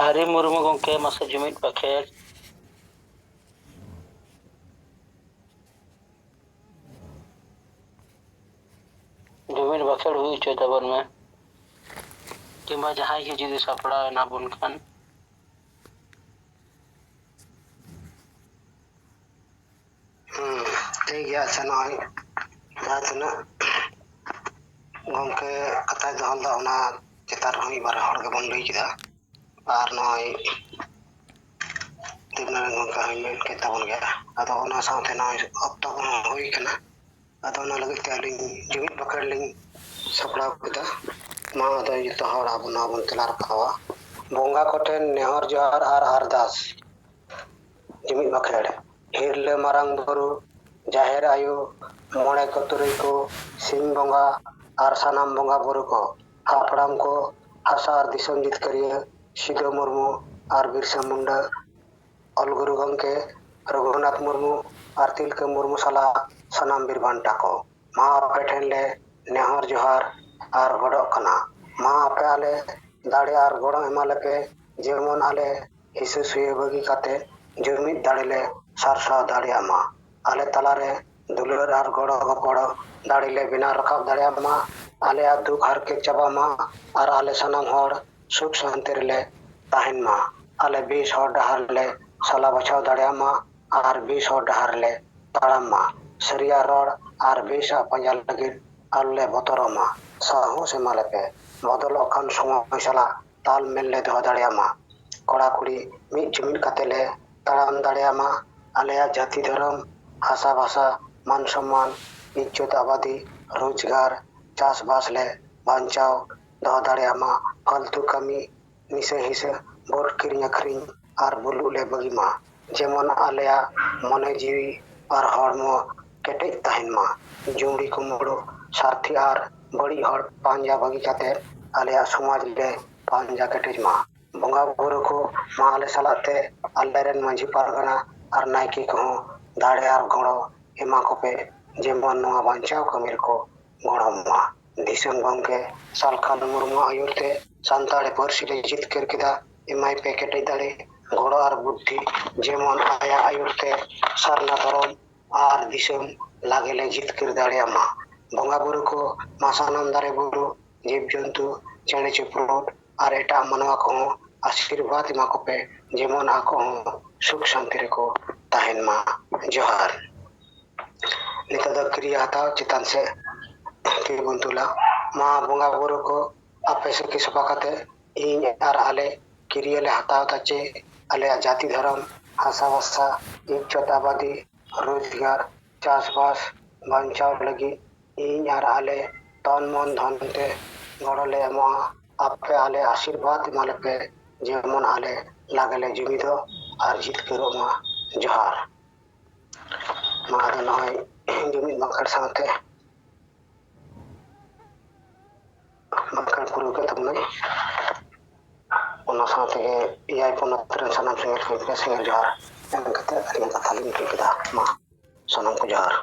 ᱦᱟᱹᱨᱤ ᱢᱩᱨᱢᱩ ᱜᱚᱢᱠᱮ, ᱢᱟᱥᱮ ᱡᱩᱢᱤᱫ ᱵᱟᱠᱷᱮᱲ᱾ ᱡᱩᱢᱤᱫ ᱵᱟᱠᱷᱮᱲ ᱦᱩᱭ ᱦᱚᱪᱚᱭ ᱛᱟᱵᱚᱱ ᱢᱮ, ᱠᱤᱝᱵᱟ ᱡᱟᱦᱟᱸᱭ ᱜᱮ ᱡᱩᱫᱤ ᱥᱟᱯᱲᱟᱣ ᱮᱱᱟ ᱵᱚᱱ ᱠᱷᱟᱱ᱾ ᱦᱩᱸ, ᱴᱷᱤᱠ ᱜᱮᱭᱟ᱾ ᱟᱪᱪᱷᱟ, ᱱᱚᱜᱼᱚᱭ ᱡᱟᱦᱟᱸ ᱛᱤᱱᱟᱹᱜ ᱜᱚᱢᱠᱮ ᱠᱟᱛᱷᱟᱭ ᱫᱚᱦᱚ ᱞᱮᱫᱟ, ᱚᱱᱟ ᱪᱮᱛᱟᱱ ᱨᱮᱦᱚᱸ ᱢᱤᱫ ᱵᱟᱨ ᱦᱚᱲ ᱜᱮᱵᱚᱱ ᱞᱟᱹᱭ ᱠᱮᱫᱟ᱾ ᱟᱨ ᱱᱚᱜᱼᱚᱭ ᱫᱮᱵᱽᱱᱟᱨᱟᱭᱚᱱ ᱜᱚᱢᱠᱮ ᱦᱚᱸᱭ ᱢᱮᱱ ᱠᱮᱫ ᱛᱟᱵᱚᱱ ᱜᱮᱭᱟ᱾ ᱟᱫᱚ ᱚᱱᱟ ᱥᱟᱶᱛᱮ ᱱᱚᱜᱼᱚᱭ ᱚᱠᱛᱚ ᱠᱚᱦᱚᱸ ᱦᱩᱭ ᱠᱟᱱᱟ᱾ ᱟᱫᱚ ᱚᱱᱟ ᱞᱟᱹᱜᱤᱫ ᱛᱮ ᱟᱹᱞᱤᱧ ᱡᱩᱢᱤᱫ ᱵᱟᱠᱷᱮᱲ ᱞᱤᱧ ᱥᱟᱯᱲᱟᱣ ᱠᱮᱫᱟ᱾ ᱢᱟ ᱟᱫᱚ ᱡᱚᱛᱚ ᱦᱚᱲ ᱟᱵᱚ ᱱᱚᱣᱟ ᱵᱚᱱ ᱛᱮᱞᱟ ᱨᱟᱠᱟᱵᱟ᱾ ᱵᱚᱸᱜᱟ ᱠᱚᱴᱷᱮᱱ ᱱᱮᱦᱚᱨ ᱡᱚᱦᱟᱨ ᱟᱨ ᱟᱨᱫᱟᱥ᱾ ᱡᱩᱢᱤᱫ ᱵᱟᱠᱷᱮᱲ᱾ ᱦᱤᱨᱞᱟᱹ ᱢᱟᱨᱟᱝ ᱵᱩᱨᱩ, ᱡᱟᱦᱮᱨ ᱟᱭᱳ, ᱢᱚᱬᱮ ᱠᱚ ᱛᱩᱨᱩᱭ ᱠᱚ, ᱥᱤᱧ ᱵᱚᱸᱜᱟ ᱟᱨ ᱥᱟᱱᱟᱢ ᱵᱚᱸᱜᱟ ᱵᱩᱨᱩ ᱠᱚ, ᱦᱟᱯᱲᱟᱢ ᱠᱚ, ᱦᱟᱥᱟ ᱟᱨ ᱫᱤᱥᱚᱢ ᱡᱤᱛᱠᱟᱹᱨᱤᱭᱟᱹ ᱥᱤᱫᱩ ᱢᱩᱨᱢᱩ ᱟᱨ ᱵᱤᱨᱥᱟ ᱢᱩᱱᱰᱟ, ᱚᱞ ᱜᱩᱨᱩ ᱜᱚᱢᱠᱮ ᱨᱚᱜᱷᱩᱱᱟᱛᱷ ᱢᱩᱨᱢᱩ ᱟᱨ ᱛᱤᱞᱠᱟᱹ ᱢᱩᱨᱢᱩ ᱥᱟᱞᱟᱜ ᱥᱟᱱᱟᱢ ᱵᱤᱨ ᱵᱟᱱᱴᱟ ᱠᱚ, ᱢᱟ ᱟᱯᱮ ᱴᱷᱮᱱ ᱞᱮ ᱱᱮᱦᱚᱨ ᱡᱚᱦᱟᱨ ᱟᱨ ᱦᱚᱰᱚᱜ ᱠᱟᱱᱟ᱾ ᱢᱟ ᱟᱯᱮ ᱟᱞᱮ ᱫᱟᱲᱮ ᱟᱨ ᱜᱚᱲᱚ ᱮᱢᱟ ᱞᱮᱯᱮ, ᱡᱮᱢᱚᱱ ᱟᱞᱮ ᱦᱤᱥᱟᱹ ᱥᱩᱭᱟᱹ ᱵᱟᱹᱜᱤ ᱠᱟᱛᱮ ᱡᱩᱢᱤᱫ ᱫᱟᱲᱮ ᱞᱮ ᱥᱟᱨᱥᱟᱣ ᱫᱟᱲᱮᱭᱟᱜ ᱢᱟ᱾ ᱟᱞᱮ ᱛᱟᱞᱟᱨᱮ ᱫᱩᱞᱟᱹᱲ ᱟᱨ ᱜᱚᱲᱚ ᱜᱚᱯᱚᱲᱚ ᱫᱟᱲᱮ ᱞᱮ ᱵᱮᱱᱟᱣ ᱨᱟᱠᱟᱵ ᱫᱟᱲᱮᱭᱟᱜ ᱢᱟ᱾ ᱟᱞᱮᱭᱟᱜ ᱫᱩᱠ ᱦᱟᱨᱠᱮᱛ ᱪᱟᱵᱟᱜ ᱢᱟ ᱟᱨ ᱟᱞᱮ ᱥᱟᱱᱟᱢ ᱦᱚᱲ ᱥᱩᱠ ᱥᱟᱱᱛᱤ ᱨᱮᱞᱮ ᱛᱟᱦᱮᱱ ᱢᱟ᱾ ᱟᱞᱮ ᱵᱮᱥ ᱦᱚᱨ ᱰᱟᱦᱟᱨ ᱞᱮ ᱥᱟᱞᱟ ᱵᱟᱪᱷᱟᱣ ᱫᱟᱲᱮᱭᱟᱜ ᱢᱟ ᱟᱨ ᱵᱮᱥ ᱦᱚᱨ ᱰᱟᱦᱟᱨ ᱞᱮ ᱛᱟᱲᱟᱢ ᱢᱟ᱾ ᱥᱟᱹᱨᱤᱭᱟᱜ ᱨᱚᱲ ᱟᱨ ᱵᱮᱥᱟᱜ ᱯᱟᱸᱡᱟ ᱞᱟᱹᱜᱤᱫ ᱟᱞᱚᱞᱮ ᱵᱚᱛᱚᱨᱚᱜ ᱢᱟ᱾ ᱥᱟᱦᱚᱥ ᱮᱢᱟ ᱞᱮᱯᱮ᱾ ᱵᱚᱫᱚᱞᱚᱜ ᱠᱟᱱ ᱥᱚᱢᱚᱭ ᱥᱟᱞᱟᱜ ᱛᱟᱞ ᱢᱮᱞ ᱞᱮ ᱫᱚᱦᱚ ᱫᱟᱲᱮᱭᱟᱜ ᱢᱟ᱾ ᱠᱚᱲᱟ ᱠᱩᱲᱤ ᱢᱤᱫ ᱡᱩᱢᱤᱫ ᱠᱟᱛᱮ ᱞᱮ ᱛᱟᱲᱟᱢ ᱫᱟᱲᱮᱭᱟᱜ ᱢᱟ᱾ ᱟᱞᱮᱭᱟᱜ ᱡᱟᱹᱛᱤ, ᱫᱷᱚᱨᱚᱢ, ᱦᱟᱥᱟ ᱵᱷᱟᱥᱟ, ᱢᱟᱱ ᱥᱚᱢᱢᱟᱱ, ᱤᱡᱽᱡᱚᱛ ᱟᱵᱟᱫᱤ, ᱨᱳᱡᱽᱜᱟᱨ, ᱪᱟᱥᱵᱟᱥ ᱞᱮ ᱵᱟᱧᱪᱟᱣ ᱫᱚᱦᱚ ᱫᱟᱲᱮᱭᱟᱜ ᱢᱟ᱾ ᱯᱷᱟᱞᱛᱩ ᱠᱟᱹᱢᱤ, ᱱᱤᱥᱟᱹ ᱦᱤᱥᱟᱹ, ᱵᱷᱳᱴ ᱠᱤᱨᱤᱧ ᱟᱹᱠᱷᱨᱤᱧ ᱟᱨ ᱵᱩᱞᱩᱜ ᱞᱮ ᱵᱟᱹᱜᱤ ᱢᱟ᱾ ᱡᱮᱢᱚᱱ ᱟᱞᱮᱭᱟᱜ ᱢᱚᱱᱮ ᱡᱤᱣᱤ ᱟᱨ ᱦᱚᱲᱢᱚ ᱠᱮᱴᱮᱡ ᱛᱟᱦᱮᱱ ᱢᱟ᱾ ᱡᱩᱢᱲᱤ ᱠᱩᱢᱵᱲᱩ, ᱥᱟᱨᱛᱷᱤ ᱟᱨ ᱵᱟᱹᱲᱤᱡ ᱦᱚᱲ ᱯᱟᱸᱡᱟ ᱵᱟᱹᱜᱤ ᱠᱟᱛᱮ ᱟᱞᱮᱭᱟᱜ ᱥᱚᱢᱟᱡᱽ ᱞᱮ ᱯᱟᱸᱡᱟ ᱠᱮᱴᱮᱡ ᱢᱟ᱾ ᱵᱚᱸᱜᱟ ᱵᱩᱨᱩ ᱠᱚ ᱢᱟ ᱟᱞᱮ ᱥᱟᱞᱟᱜ ᱛᱮ ᱟᱞᱮᱨᱮᱱ ᱢᱟᱹᱡᱷᱤ ᱯᱟᱨᱜᱟᱱᱟ ᱟᱨ ᱱᱟᱭᱠᱮ ᱠᱚᱦᱚᱸ ᱫᱟᱲᱮ ᱟᱨ ᱜᱚᱲᱚ ᱮᱢᱟ ᱠᱚᱯᱮ, ᱡᱮᱢᱚᱱ ᱱᱚᱣᱟ ᱵᱟᱧᱪᱟᱣ ᱠᱟᱹᱢᱤ ᱨᱮᱠᱚ ᱜᱚᱲᱚ ᱢᱟ᱾ ᱫᱤᱥᱚᱢ ᱜᱚᱢᱠᱮ ᱥᱟᱞᱠᱷᱟᱱ ᱢᱩᱨᱢᱩ ᱟᱹᱭᱩᱨ ᱛᱮ ᱥᱟᱱᱛᱟᱲᱤ ᱯᱟᱹᱨᱥᱤ ᱞᱮ ᱡᱤᱛᱠᱟᱹᱨ ᱠᱮᱫᱟ᱾ ᱮᱢᱟᱭ ᱯᱮ ᱠᱮᱴᱮᱡ ᱫᱟᱲᱮ, ᱜᱚᱲᱚ ᱟᱨ ᱵᱩᱫᱽᱫᱷᱤ, ᱡᱮᱢᱚᱱ ᱟᱭᱟᱜ ᱟᱹᱭᱩᱨ ᱛᱮ ᱥᱟᱨᱱᱟ ᱫᱷᱚᱨᱚᱢ ᱟᱨ ᱫᱤᱥᱚᱢ ᱞᱟᱜᱮ ᱞᱮ ᱡᱤᱛᱠᱟᱹᱨ ᱫᱟᱲᱮᱭᱟᱜ ᱢᱟ᱾ ᱵᱚᱸᱜᱟ ᱵᱩᱨᱩ ᱠᱚ ᱢᱟ ᱥᱟᱱᱟᱢ ᱫᱟᱨᱮ ᱵᱩᱨᱩ, ᱡᱤᱵᱽ ᱡᱚᱱᱛᱩ, ᱪᱮᱬᱮ ᱪᱤᱯᱨᱩᱫ ᱟᱨ ᱮᱴᱟᱜ ᱢᱟᱱᱣᱟ ᱠᱚᱦᱚᱸ ᱟᱥᱤᱨᱵᱟᱫᱽ ᱮᱢᱟ ᱠᱚᱯᱮ, ᱡᱮᱢᱚᱱ ᱟᱠᱚ ᱦᱚᱸ ᱥᱩᱠ ᱥᱟᱱᱛᱤ ᱨᱮᱠᱚ ᱛᱟᱦᱮᱱ ᱢᱟ᱾ ᱡᱚᱦᱟᱨ᱾ ᱱᱤᱛᱚᱜ ᱫᱚ ᱠᱤᱨᱭᱟᱹ ᱦᱟᱛᱟᱣ ᱪᱮᱛᱟᱱ ᱥᱮᱫ ᱛᱤ ᱵᱚᱱ ᱛᱩᱞᱟ᱾ ᱢᱟ ᱵᱚᱸᱜᱟ ᱵᱩᱨᱩ ᱠᱚ ᱟᱯᱮ ᱥᱟᱹᱠᱷᱤ ᱥᱚᱵᱷᱟ ᱠᱟᱛᱮ ᱤᱧ ᱟᱨ ᱟᱞᱮ ᱠᱤᱨᱭᱟᱹ ᱞᱮ ᱦᱟᱛᱟᱣ ᱮᱫᱟ ᱪᱮ ᱟᱞᱮᱭᱟᱜ ᱡᱟᱹᱛᱤ, ᱫᱷᱚᱨᱚᱢ, ᱦᱟᱥᱟ ᱵᱷᱟᱥᱟ, ᱤᱡᱽᱡᱚᱛ ᱟᱵᱟᱫᱤ, ᱨᱳᱡᱽᱜᱟᱨ, ᱪᱟᱥᱵᱟᱥ ᱵᱟᱧᱪᱟᱣ ᱞᱟᱹᱜᱤᱫ ᱤᱧ ᱟᱨ ᱟᱞᱮ ᱛᱚᱱ ᱢᱚᱱ ᱫᱷᱚᱱ ᱛᱮ ᱜᱚᱲᱚ ᱞᱮ ᱮᱢᱚᱜᱼᱟ᱾ ᱟᱯᱮ ᱟᱞᱮ ᱟᱥᱤᱨᱵᱟᱫᱽ ᱮᱢᱟ ᱞᱮᱯᱮ, ᱡᱮᱢᱚᱱ ᱟᱞᱮ ᱞᱟᱜᱮ ᱞᱮ ᱡᱩᱢᱤᱫᱚᱜ ᱟᱨ ᱡᱤᱛᱠᱟᱹᱨᱚᱜ ᱢᱟ᱾ ᱡᱚᱦᱟᱨ᱾ ᱢᱟ ᱟᱫᱚ ᱱᱚᱜᱼᱚᱭ ᱡᱩᱢᱤᱫ ᱵᱟᱸᱠᱷᱮᱲ ᱥᱟᱶᱛᱮ ᱵᱟᱸᱠᱷᱮᱲ ᱯᱩᱨᱟᱹᱣ ᱠᱮᱫ ᱛᱟᱵᱚᱱᱟᱭ᱾ ᱚᱱᱟ ᱥᱟᱶ ᱛᱮᱜᱮ ᱮᱭᱟᱭ ᱯᱚᱱᱚᱛ ᱨᱮᱱ ᱥᱟᱱᱟᱢ ᱥᱮᱸᱜᱮᱞ ᱠᱚ ᱥᱮᱸᱜᱮᱞ ᱡᱚᱦᱟᱨ ᱮᱢ ᱠᱟᱛᱮ ᱟᱹᱞᱤᱧᱟᱜ ᱠᱟᱛᱷᱟ ᱞᱤᱧ ᱢᱩᱪᱟᱹᱫ ᱠᱮᱫᱟ᱾ ᱢᱟ ᱥᱟᱱᱟᱢ ᱠᱚ ᱡᱚᱦᱟᱨ᱾